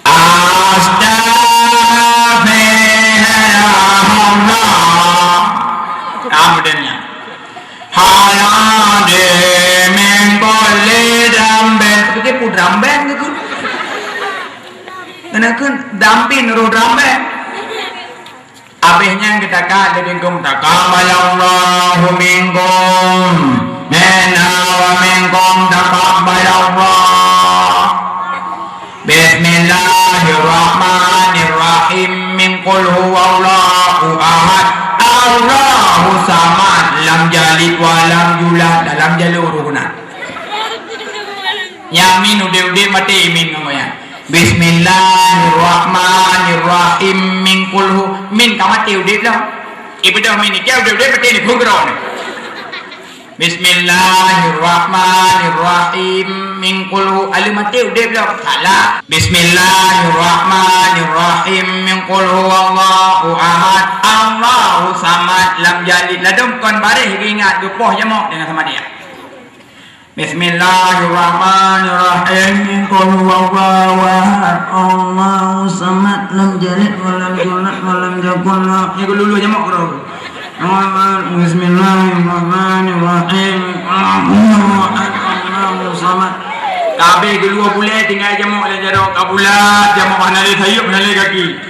Astaghfirullah. Ah, model nyan. Hala de mengkole drum band. Tapi dia pun drum band ke tu? Kena kan dampin roh drum band. Abéh nyan geutakah lé bingkong, "Taqabbalallahu minkum, minna wa minkum, taqabbalallah." Bismillahirrahmanirrahim. Min qul huwallahu ahad, Allahu samad, lam yalid wa lam yulad, dalam jalur guna. Nyan min udeb-udeb maté min ngon nyan. Bismillahirrahmanirrahim. Min qul hu. Min ka maté udeb lom. Ibeudôh min ni, keu udeb-udeb maté ni, phôn keudroe ni. Bismillahirrahmanirrahim. Min qul hu. Aleuh maté udeb lom. Salah. Bismillahirrahmanirrahim. Min qul huwallahu ahad. Allahu samad. Lam jalid ladôm kon baréh geuingat geupoh jamok deungon Samadiyah. Bismillahirrahmanirrahim. Qul huwallahu ahad, Allahu samad, lam yalid wa lam yulad wa lam yakul lahu. Nyoe geululu jamok keudroe. Bismillahirrahmanirrahim. Qul huwallahu ahad, Allahu samad. Ka habéh geululu bulèe tinggai jamok lé jaroe ka bulat, jamok hana lé sayeuep, hana lé gaki.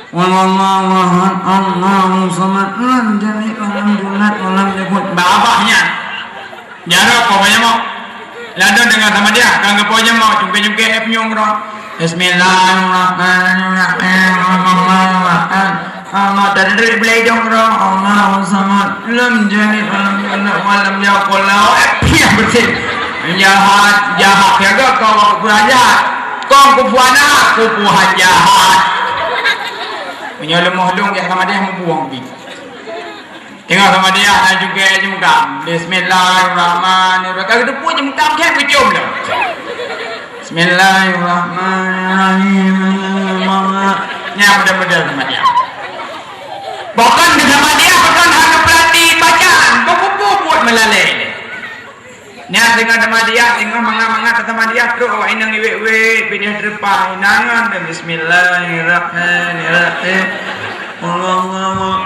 Qul huwallahu ahad, Allahu samad, lam yalid wa lam yulad wa lam yakul. Babah nyan. Jaroe poh jamok. Ladôm deungon Samadiyah, kan geupoh jamok, cungké-cungké éh punyueng keudroe. Bismillahirrahmanirrahim. Allahu akbar. Allahu tadri bilai jong keudroe. Allahu samad. Lam yalid wa lam yulad wa lam yakul lahu. Éh, piah beutôi. Jahat, jahat. Siaga kau, aku kurang jahat. Kong kupuana, kupuhan jahat. Meunyoe leumoh lôn jak Samadiyah, mubuang pi. Teungoh Samadiyah na juga jimukam. Bismillahirrahmanirrahim. Ka geuteupeue jimukam, kan geucom lom. Bismillahirrahmanirrahim. Nyan model-model Samadiyah. Bahkan di Samadiyah, bahkan hana peurati bacaan, beupupuk buet meulalé. Nyan teungoh Samadiyah, teungoh mangat-mangat Samadiyah, trok awak inong iwet-wet, bideh teureupah inangan dan bismillahirrahmanirrahim. Allahu akbar,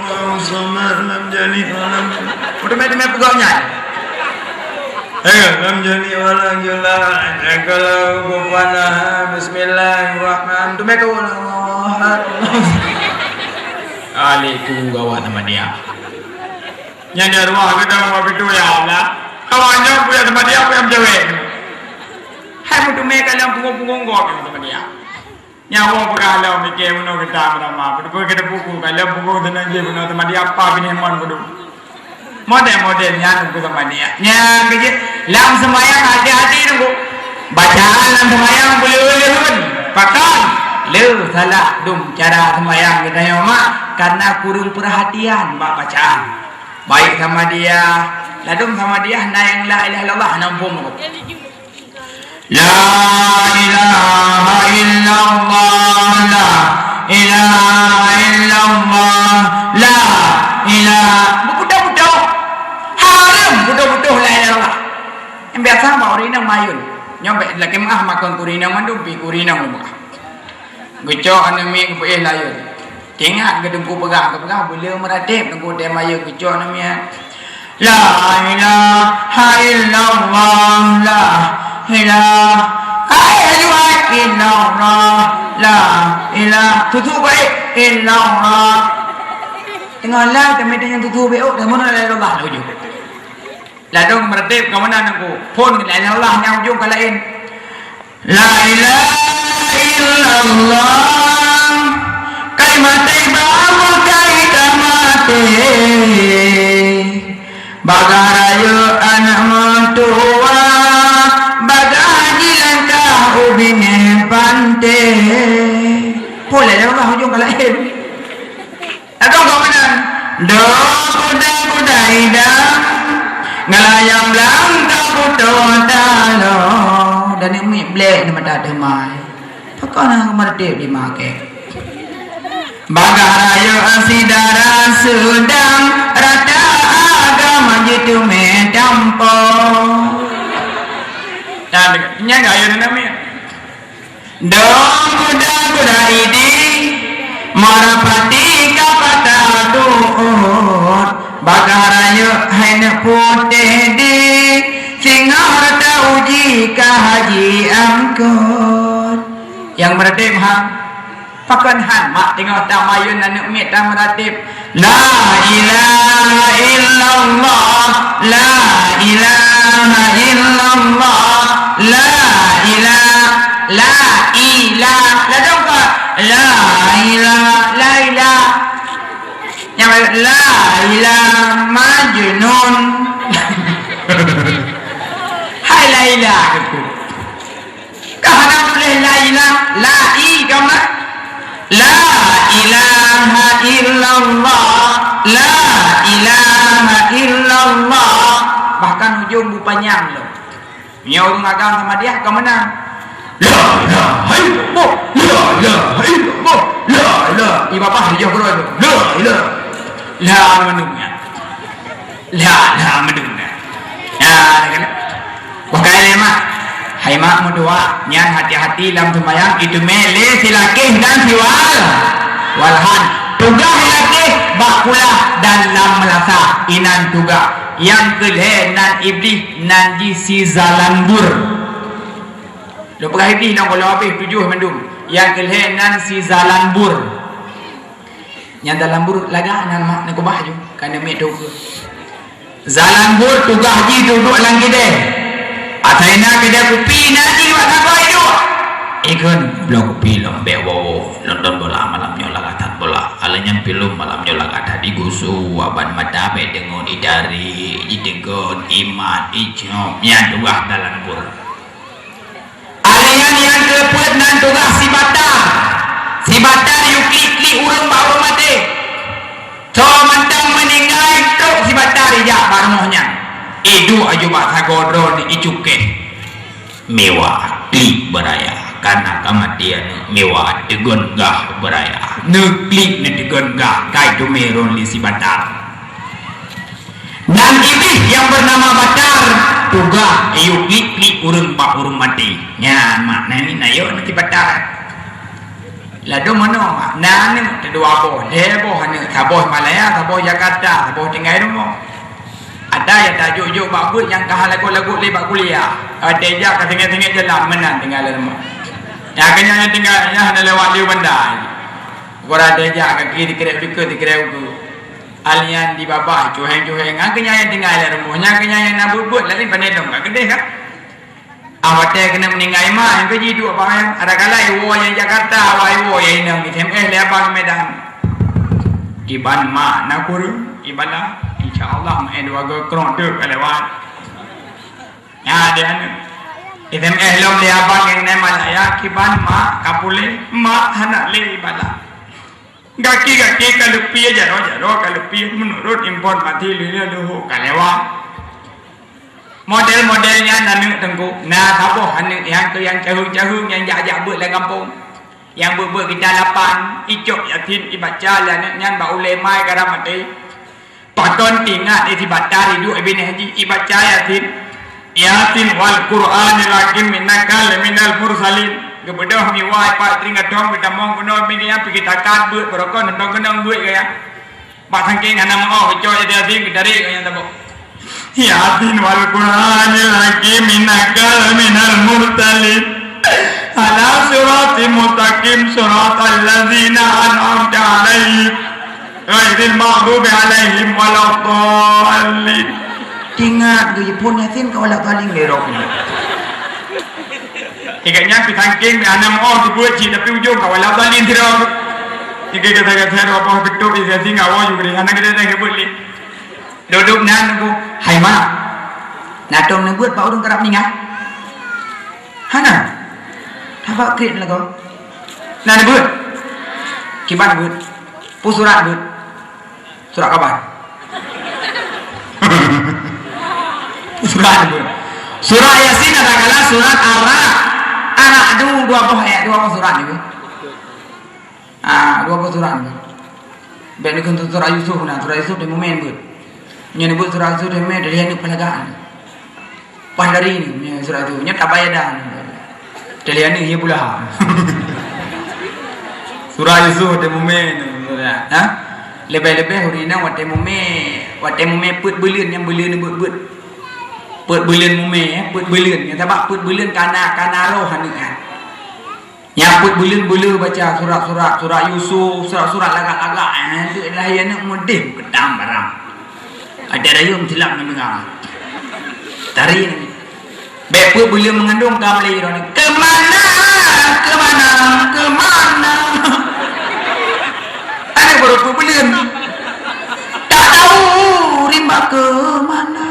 Allahu samad, lam yalid wa lam. Udah mai, udah mai peugah nyan. Eh, lam yalid wa lam yulad. Kalau gubana, bismillahirrahmanirrahim. Udah mai kau, Allahu akbar. Alaikum gawat Samadiyah. Nyan di ruah geudong bak pintoe, "Ya Allah, awak nyoe buya Samadiyah, buya meucewek." Hai meuteumé ka lom punggong-punggong gob nyang Samadiyah. Nyan awak peugah lom, miké bunoe geutam rama, beutôi keu buku ka lom punggong teunang jih bunoe Samadiyah apa binéh mon kudu. Model-model nyan buku Samadiyah. Nyan keu jih lam seumayang hati-hati nunggu. Bacaan lam seumayang beuleuh-leuheun. Pakon? Le salah dum cara seumayang geutanyoe mak, karena kureueng peurhatian bak bacaan. Baik Samadiyah, ladum Samadiyah na nyang la ilaha illallah, na muphom. La ilaha illallah, la ilaha illallah, la ilaha. Beutôi-beutôi. Hareuem beutôi-beutôi la ilaha illallah. Nyang biasa bak ureueng inong mayun. Nyoe bèk lakèe meu'ah makon keu ureueng inong mandum, pi keu ureueng inong meu'ah. Geucok aneuk miet geupeuéh layôn. Teuingat keu teungku peugah, geupeugah, "Beu le meuratéb teungku teuh mayôn," geucok aneuk miet. La ilaha illallah, la ilaha, hai laju hai, illallah, la ilaha, tutup baik, illallah. Teungoh lheuh teumé nyang tutup baik, oh, teuma la ilaha illallah laju. Ladôm meuratéb ka meunan teungku. Phôn la ilaha illallah nyang ujong ka laén. La ilaha illallah, kalimat thayyibah meukai ka maté. Bagaih rayeuk aneuk meutuwah, bagaih jilangkah u binéh panté. Phôn la ilaha illallah ujong ka laén. Ladôm ka meunan. Dong kuda-kuda idang, ngeulayang blang ka putôh taloe. Dan aneuk miet blék di mata teumai. Pakon hana meuratéb di makèe. Bagaih rayeuk syedara seudang, rata agama jiteumé tampông. Dan nyan ka aneuk miet. Dong kuda-kuda idi, meurapati ka patah tuot, bagaih rayeuk hai neuk putéh di, singoh tauji ka haji angkot. Nyang meuratéb han, pakon han mak teungoh tamayun aneuk miet tameuratéb. La ilaha illallah, la ilaha illallah, la ilaha, la ilaha, ladôm ka, la ilaha, la ilaha. Nyang la ilaha Majnun. Hai la ilaha keu Ka hana tuléh la ilah, la i ka meunan. La ilaha illallah, la ilaha illallah. Bahkan ujong bu panyang lom. Meunyoe ureueng agam Samadiyah ka meunan. La ilaha illallah, la ilaha illallah, la ilaha. Ié babah dijak keudroe tu. La ilaha. Lah mandum nyan. Lah, lah mandum nyan. Ya, kan? Bukai lé mak. Hai mak meutuah, nyan hati-hati lam seumayang, itu mé lé silakeh dan siwal. Walhan. Tugaih lakeh bak kulah dan lam meulasa. Inan tugaih. Nyang keulhèe nan Iblih, nan jih si Zalanbur. Lôn peugah Iblih lôn, kalau habéh tujoh mandum. Nyang keulhèe nan si Zalanbur. Nyang dalam buet lagak na mak, neukeubah ju, ka neumiet teuka. Zalanbur tugaih jih duek lam keudè. Asai na keudè kupi, na jih bak sagoe duek. Ikheun bloe kupi lom bèk woe-woe. Nonton bola malam nyoe lagak that bola. Alah nyan filem malam nyoe lagak that, igusu, aban mata bèk deungon, itarék, jiteugon, imat, icop. Nyan tugaih Zalanbur. Alèh nyan nyang keupeuet nan tugaih si Batar. Si Batar yue klik-klik ureueng bak ureueng maté. Soe mantong meuninggai, trok si Batar ijak bak rumoh nyan. Iduek aju bak sagoe droeneuh, icukèh. Meuwah, klik beuraya. Kana ka maté aneuk, meuwah, teugon gah beuraya. Neuklik, neuteugon gah, ka iteumé droeneuh lé si Batar. Dan Iblih nyang beunama Batar, tugaih yue klik-klik ureueng bak ureueng maté. Nyan makna nyoe na si Batar. Ladôm meunoe, na aneuk teudua boh, lhèe boh aneuk, saboh Malaya, saboh Jakarta, saboh tinggai rumoh. Ada nyang tajok-jok bak beuet nyang ka lagot-lagot lé bak kuliah. Watèe jak ka teungoh-teungoh jalan meunan tinggai lam rumoh. Nyang keunyan nyang tinggai nyan hana lewat lé banda. Gura watèe jak kaki dikeurek bikeue, dikeurek ukeue. Alèh nyan di babah, cuheng-cuheng, nyang keunyan nyang tinggai lam rumoh, nyang keunyan nyang na beuet-beuet, laén pandai lom ka keudeh ka. Ah, watèe keuneuk meuninggai mak, nyang keuji duek bak ayang. Adakala iwoe nyang Jakarta, awai iwoe nyang inong, S M S lé abang Medan. Kiban mak na kureueng, ibala, insya Allah mak dua go krong teuk ka lewat. Nyan deh aneuk. S M S lom lé abang nyang na Malaya, kiban mak ka puléh, mak hana lé ibala. Gaki-gaki ka leupie, jaroe-jaroe ka leupie, meunurot informasi lheueh-lheueh ka lewat. Model-model nyan aneuk teungku, na saboh aneuk nyang keu nyang caheueng-caheueng nyang jak-jak beuet lam gampông. Nyang beuet-beuet kitab lapan, icok Yasin ibaca lé aneuk nyan bak ulèe mai karab maté. Pakon teuingat di si Batar iduek binéh jih ibaca Yasin. Yasin wal Qur'anil hakim innaka laminal mursalin. Geubeudôh miwai pat teuingat dong geutamong keunoe bingkai nyan pih geutakat beuet beurokon teuntông keunong beuet gaya. Bak sangkeng hana meu'oh geucok Yasin geutarek gaya saboh. Yasin wal Qur'anil hakim innaka laminal mursalin. Ala siratim mustaqim siratal ladzina an'amta 'alaihim. Ghairil maghdubi 'alaihim waladdallin. Ingat geuh, phon Yasin ka waladdallin lé roh. Ingat nyan pih sangkeng meuhana meu'oh geubeuet cit, tapi ujong ka waladdallin sidroe. Jika gata-gata roh boh geutôb Yasin ngawoe ju geuréh, hana gata-gata geubeuet lé. Duduk nan nunggu, hai mak. Na tom neubeuet bak ureueng karab meuninggai? Hana. Haba kriet lagoe. Na neubeuet. Kiban neubeuet. Peue surat neubeuet. Surat kaban. Surat neubeuet. Surat Yasin adakala surat Ar-Ra'd. Ar-Ra'd dua boh ayat, dua boh surat neubeuet. Ah, dua boh surat neubeuet. Bèk neukheun surat Yusuf na, surat Yusuf teuh mumè neubeuet. Nyoe neubeuet surat Yusuf teuh mumè dari aneuk peulagaan. Paih dari ni, ni surat tu. Nyan tabaya dah. Teulian ni, ya pula. Surat Yusuf teuh mumè tu, ha? Leubeh-leubeh ureueng inong watèe mumè, watèe mumè peuet buleuen nyang buleuen beuet-beuet. Peuet buleuen mumè, eh, peuet buleuen. Nyang sabab peuet buleuen kana, kana roh aneuk nyan. Nyang peuet buleuen-buleuen baca surat-surat, surat Yusuf, surat-surat lagak-lagak, eh, tu lahé aneuk meudeh beukeudang barang. Ada dayung silap ngon dengar. Tari. Bèk peuet buleuen meungandong ka meulai droeneuh. Kemana? Kemana? Kemana? Aneuk baru peuet buleuen. Tak tahu rimba ke mana.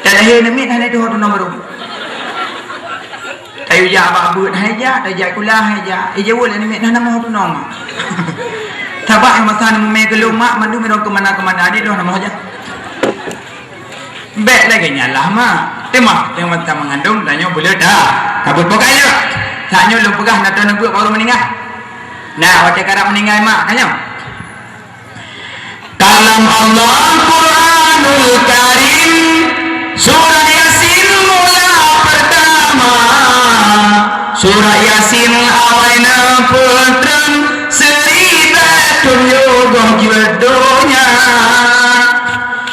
Dah lahé aneuk miet hana tuho tu nomor. Tayue jak bak beuet hai jak, tajak sikula hai jak. Eh, jaweueb lé namiet, hana moh tunong, mak. Sabab nyang masa neumumè keu lôn, mak, mandum irong keumana-keumana, di lôn hana moh jak. Bèk lagèe nyan lah, mak. Teuma, teuma masa meungandong, tanyoe buleuen dah. Ka beuet pokai nyoe. Saat nyoe lôn peugah, na droeneuh beuet baru meuninggai. Nah, watèe karab meuninggai, mak, ka nyoe. Kalam Allah Quranul Karim, surat Yasin mula pertama. Surat Yasin awai neupeutrön, seuribèe thon yoh goh jeuet donya.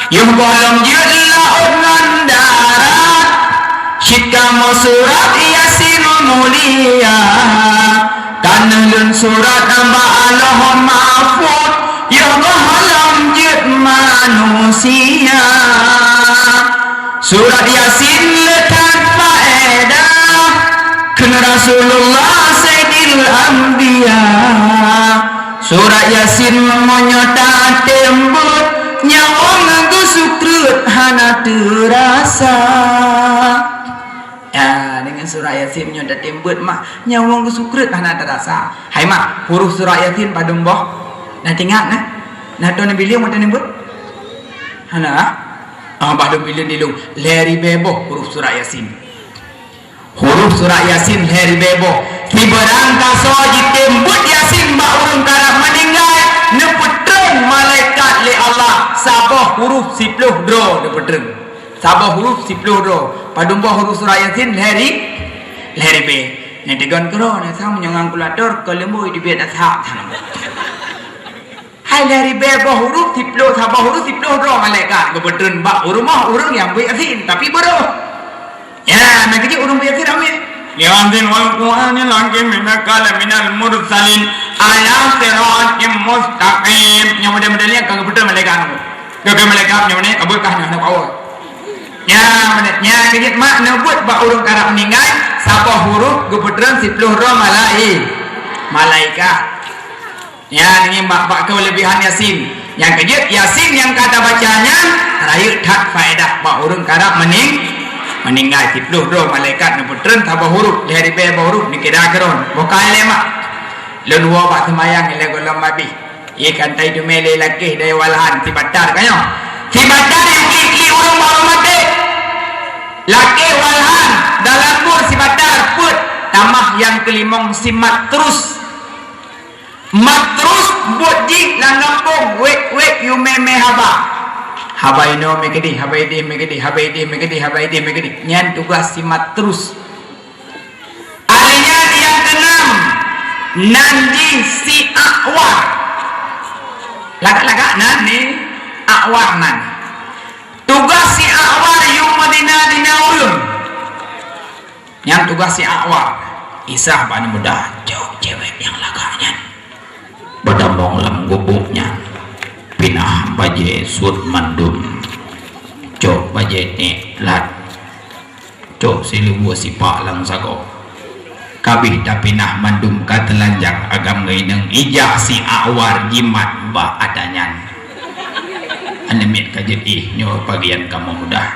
Yoh goh lom jeuet laôt ngon darat, cit kamoe surat Yasin mulia. Ka neulôn surat bak Lauh Mahfuz, yoh goh lom jeuet manusia. Surat Yasin le that faedah, kheun Rasulullah Saidil Anbiya. Surat Yasin meunyoe tatem beuet, nyawöng geusukreut hana teurasa. Ya, deungon surat Yasin meunyoe tatem beuet mah, nyawöng geusukreut hana teurasa. Hai mak, huruf surat Yasin padum boh? Na teuingat na? Na tô neubi lôn meuteun beuet? Hana? Ah, bah lôn bi lôn dilông, lhèe ribèe boh huruf surat Yasin. Huruf surat Yasin lhèe ribèe boh. Sibarang kasoe jitem beuet Yasin bak ureueng karab meuninggai, neupeutrön malaikat lé Allah saboh huruf siploh droe neupeutrön. Saboh huruf siploh droe. Padum boh huruf surat Yasin? Lhèe ri-, lhèe ribèe. Nyan teugon keudroe, na sang meunyoe ngon kalkulator, keu leumbôi teubiet that. Hai lhèe ribèe boh huruf siploh, saboh huruf siploh droe malaikat geupeutrön bak u rumoh ureueng nyang beuet Yasin, tapi beurôh. Ya, na keujeuet ureueng beuet Yasin ramé. Yasin wal Qur'anil hakim, innaka laminal mursalin, ala siratim mustaqim. Nyang model-model nyan ka geupeutrön malaikat. Geupeutrön malaikat nyang mana? Kabeuet kah nyoe, aneuk awai. Nyan, nyan keujeuet mak neubeuet bak ureueng karab meuninggai, saboh huruf geupeutrön siploh droe malai-, malaikat. Nyan ngieng bak, bak keulebihan Yasin. Nyang keujeuet Yasin nyang ka tabaca nyan rayeuk that faedah bak ureueng karab meuning-, meuninggai. Siploh droe malaikat neupeutrön saboh huruf, lhèe ribèe boh huruf neukira keudroe. Boh ka ilèe mak. Lôn woe bak seumayang ilèe gohlom abéh. Ié ka tai teumé lé lakèe dai walhan sibatar ka nyoe. Sibatar nyang klik-klik ureueng bak maté. Lakèe walhan dalam buet sibatar peuet tamah nyang keulimong si Matrus. Matrus buet jih lam gampông, wék-wék yue mé-mé haba. Haba inoe mé keudeh, haba ideh mé keudeh, haba ideh mé keudeh, haba ideh mé keudeh. Nyan tugaih si Matrus. Alèh nyan nyang keunam, nan jih si A'war. Lagak-lagak nan ni A'war nan. Tugaih si A'war yue meuzina-zina ureueng. Nyan tugaih si A'war. Isa bak aneuk muda, cok cewek nyang lagak nyan. Beutamong lam gubuk nyan. Pinah bajèe suet mandum. Cok bajèe nèk lat. Cok siluweue sipak lam sagoe. Ka abéh tapinah mandum ka teulanjang agam ngon inong, ijak si A'war jimat bak ata nyan. Aneuk miet ka jeuet, ih, nyoe bagian kamoe muda.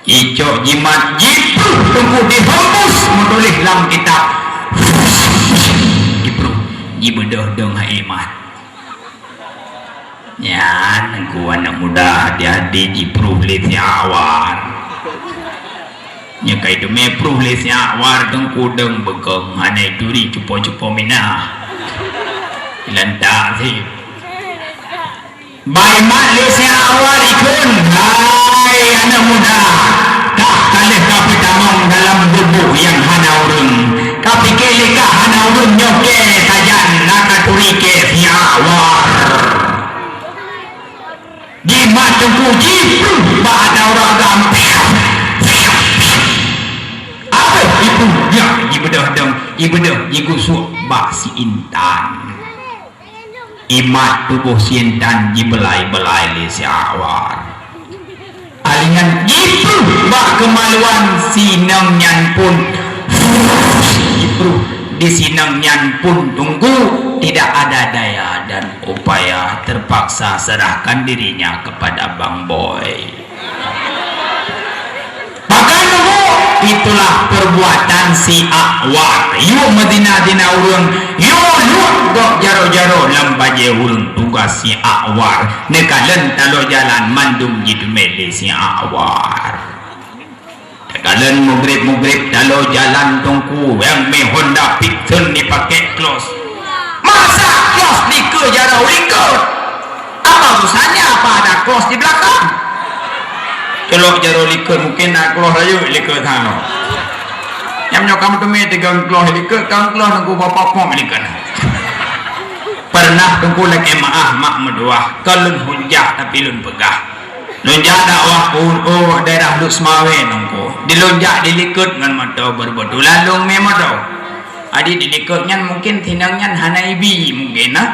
Icok jimat, jipruh teungku, dihembus meutuléh lam kitab. Jipruh, jibeudôh dong hai mat. Nyan ku aneuk muda hati-hati jipruh lé si A'war. Nyoe kai teumé pruh lé si A'war teungku dong beukong hana ituri cupo-cupo mina. Lantak sih. Bai mat lé si A'war ikheun, "Hai aneuk muda, kah ka lheueh ka peutamong dalam gubuk nyang hana ureueng. Ka pike lé kah hana ureueng nyoe kèe sajan na ka turi kèe si A'war." Jimat teungku jipruh bak ata ureueng agam. Abéh jipruh, nyak jibeudôh dong, jibeudôh jigusok bak si intan. Imat tuboh si intan jibeulai-beulai lé si A'war. Alingan jipruh bak keumaluan si inong nyan pun. Jipruh di si inong nyan pun teungku tidak ada daya dan upaya, terpaksa serahkan dirinya kepada Bang Boy. Pakon teungku? Itulah perbuatan si A'war. Yue meuzina-zina ureueng, yue luek gob jaroe-jaroe lam bajèe ureueng, tugaih si A'war. Neukalon taloe jalan mandum jiteumé lé si A'war. Takalon mugrib-mugrib taloe jalan teungku, nyang mé Honda Vixion jipakèk klos. Masa klos dikeue jaroe Likot. Apa urusannya, apa ada klos di belakang? Colok jaroe likot, mungkin na klos rayeuk likot sana. Nyang nyoe kamoe teumé tigang klos likot, tigang klos nunggu bapak pom likot. Pernah Teungku lakée meu'ah mak meutuwah, kon lôn hujah tapi lôn peugah. Lôn jak dakwah u, u daerah Lhokseumawe Teungku. Di lôn jak di likot ngon moto, beureubetulan lôn mé moto. Jadi di likot nyan mungkin sinong nyan hana ibi mungkin, nah.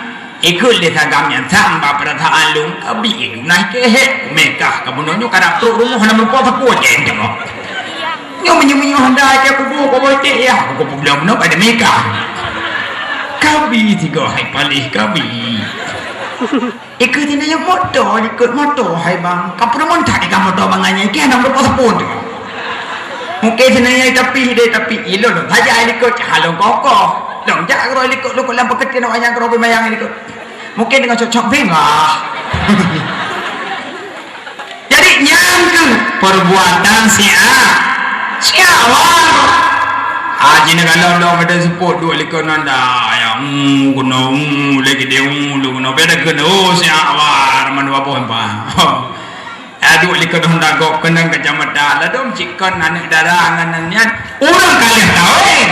Ikheun lé si agam nyan sang bak peurasaan lôn, kabi lôn na keuhai Mekah ka bunoe nyoe ka rab trok rumoh hana meurumpok sapeue cit nyoe. Nyoe meunyoe-meunyoe hana cit kubu, kubu cit ya, kubu bunoe pada Mekah. Kabi tiga hai paléh kabi. Ikheun tina nyang moto, likot moto hai bang. Ka peurumoh that ikan moto bang anyai, keu hana meurumpok sapeue tu. Mungkin tina nyang tapi deh, tapi ilôn lôn saja likot, halong kokoh. Dong jak keudroe likot, lôn lam peukeutin awak nyang keudroe beumayang likot. Mungkin deungon cok-cok bengah. Jadi, nyan keuh perbuatan si A-, si Awar. Ah, jinoe kalau dong ada seupôt duek likot nanda, ya, mm, guna, mm, lagi dia, mm, lu guna, beda kena, oh, si Awar, mana apa, apa. Ah, duek likot nanda gop kena kacamata, ladom cikon aneuk dara ngan nyan, urang ka lheueh kawin.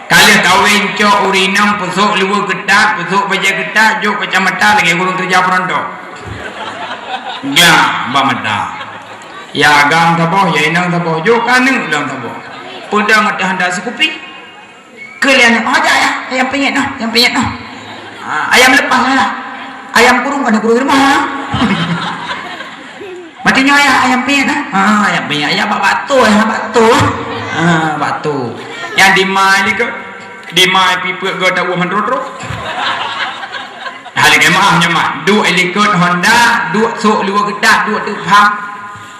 Ka lheueh kawin cok ureueng inong, peusok luwa keutat, peusok bajée keutat, jok kacamata lagée ureueng keureuja peuruntôk. Glak bak mata. Ya agam saboh, ya inong saboh, jok keu aneuk lom saboh. Peudong ateueh handa sikupi. Keu lé aneuk, "Oh, jak, ya, ayam penyet noh, ayam penyet noh." Ha, ayam lepas lah. Ayam kurung, ada kurung rumah. Maté nyoe ya, ayam penyet nah. Ha, ayam penyet, ya, bak batu, ya, batu. Ha, batu. Nyang dimai likot. Dimai pipeuet geuh tawoe mandro-dro. Hal lagée maah nyoe mah. Duek likot honda, duek sok luwa keutat, duek teuk pham.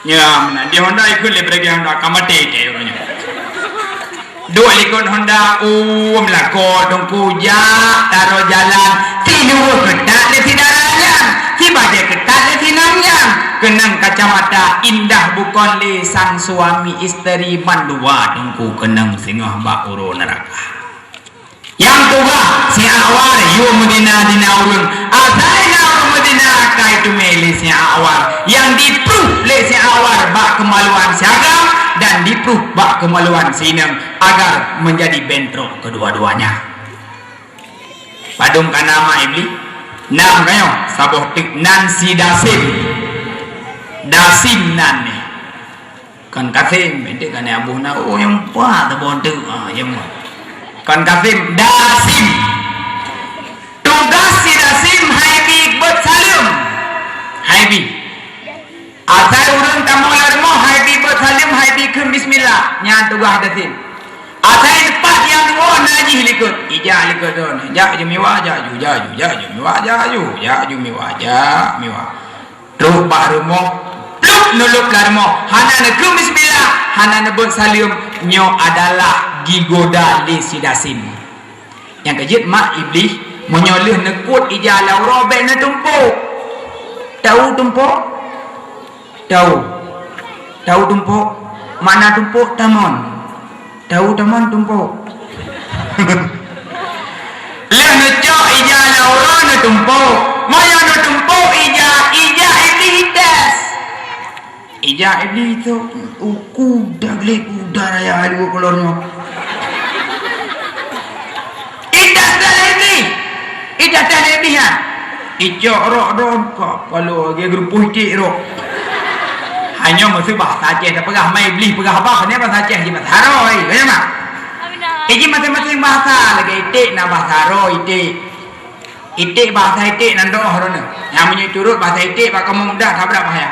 Nya, meunan di honda ikot lé beureugi honda ka maté cit uroe nyoe. Duek likot honda, um, lako Teungku jak, taro jalan, si luwa keutat lé si dara nyan, si bajée keutat lé si inong nyan, keunong kacamata indah bukon lé sang suami isteri mandua Teungku keunong singoh bak uroe neuraka. Nyang tuga, si Awar yue meudina dina ureueng, asai na ureueng meudina kai teumé lé si Awar, nyang dipruh lé si Awar bak keumaluan si agam dan dipruh bak keumaluan si inong agar menjadi bentrok kedua-duanya. Padum ka na mak Iblih? Nam ka nyoe, saboh teuk nan si Dasim. Dasim nan nyan. Kon Kasim, ente kan Abu na, oh, nyang pat teuboh teuk, ah, nyang pat. Kon Kasim, Dasim. Tugaih si Dasim hai bi beuet saleuem. Hai bi. Asai ureueng tamong lam rumoh hai bi beuet saleuem, hai bi kheun bismillah. Nyan tugaih Dasim. Asai teupat nyang tuwoe na jih likot. Ija likot droe. Jak ju miwa, jak ju, jak ju, jak ju miwa, jak ju, jak ju miwa, jak miwa. Trok bak rumoh, plup neulop lam rumoh, hana neukheun bismillah, hana neubeuet saleuem, nyoe adalah jigoda lé si Dasim. Nyang keujeuet mak Iblih, meunyoe lheueh neukot ija lam uroe bék neutumpôk. Tahu tumpôk? Tahu. Tahu tumpôk? Makna tumpôk tamon. Tahu tamon tumpôk. Lheueh neucok ija lam uroe neutumpôk. Meunyoe neutumpôk ija, ija Iblih ites. Ija Iblih tu uku dah gleh udah raya dua kolor nyoe. Ites dah Iblih. Ites dah Iblih ha. Icok rok droe ka palo lagée geurupoh iték rok. Hanyoe meuseu bahasa Aceh tapeugah mai Iblih peugah bah, nyan bahasa Aceh jih bahasa Aroi, ka nyan mah. Iji maséng-maséng bahasa lagée iték na bahasa Aroi iték. Iték bahasa iték nan doh droeneuh. Nyang meunyoe turot bahasa iték bak kamoe mudah tabrak bahaya.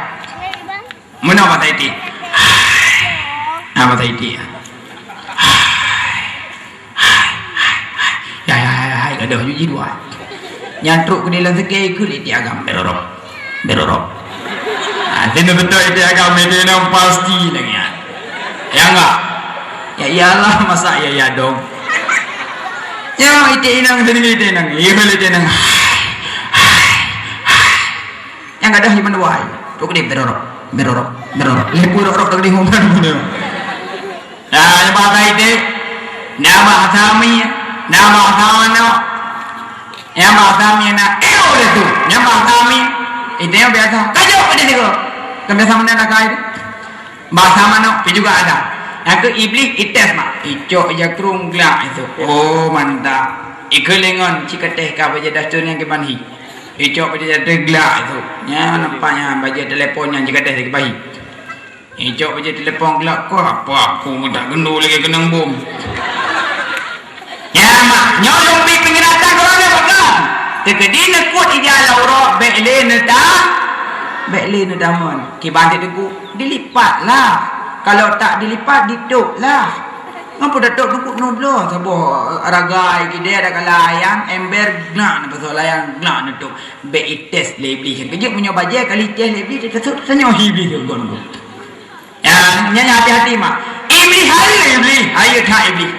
Meunoe bahasa iték. Nah, bahasa iték. Ya, ya, ya, ya, gadoh ju jidua. Nyan trok keu di lam seukée ikheun iték agam berorok. Berorok. Ah, sinoe beutôi iték agam itu nang pasti lagi ya. Ya enggak? Ya iyalah, masa ya ya dong. Ya iték inong sendiri iték inong. Iya boleh iték inong. Nyang gadôh iman wai. Trok di berorok, berorok, berorok. Lé pue rok-rok trok di ngumpan. Nah, nyang bahasa iték. Nyang bahasa mi. Nyang bahasa manok. Nyang bahasa mi na. Nyang bahasa mi, itu nyang biasa. Kajok pada sigo. Kan biasa mana nak kai tu? Bahasa manok pi juga ada. Nyang ke iblis ites mak. Icok ija krung glak itu. Oh, mantap. Ike lengon cikateh ka baja dastun nyang kiban hi. Icok baja dastun glak itu. Nya nampak nya baja telepon nyang cikateh di kiban hi. Icok baja telepon glak ko apa aku tak gendu lagi kenang bom. Ya mak, nyoe lom pi penjelasan kau ni bukan. Tekeudi nekut ija laurok bek le neta, bek le netamon. Kiban teuk teungku, dilipat lah. Kalau tak dilipat, ditop lah. Ngapa datuk dukuk noblo saboh ragai gede ada kala ayam ember glak na pasal ayam glak na tu. Bek ites le iblis. Kejut meunyoe bajai kali ites le iblis, tersut tanyoe iblis tu kon. Ya, nyan hati-hati mak. Iblis hai iblis, hai that iblis.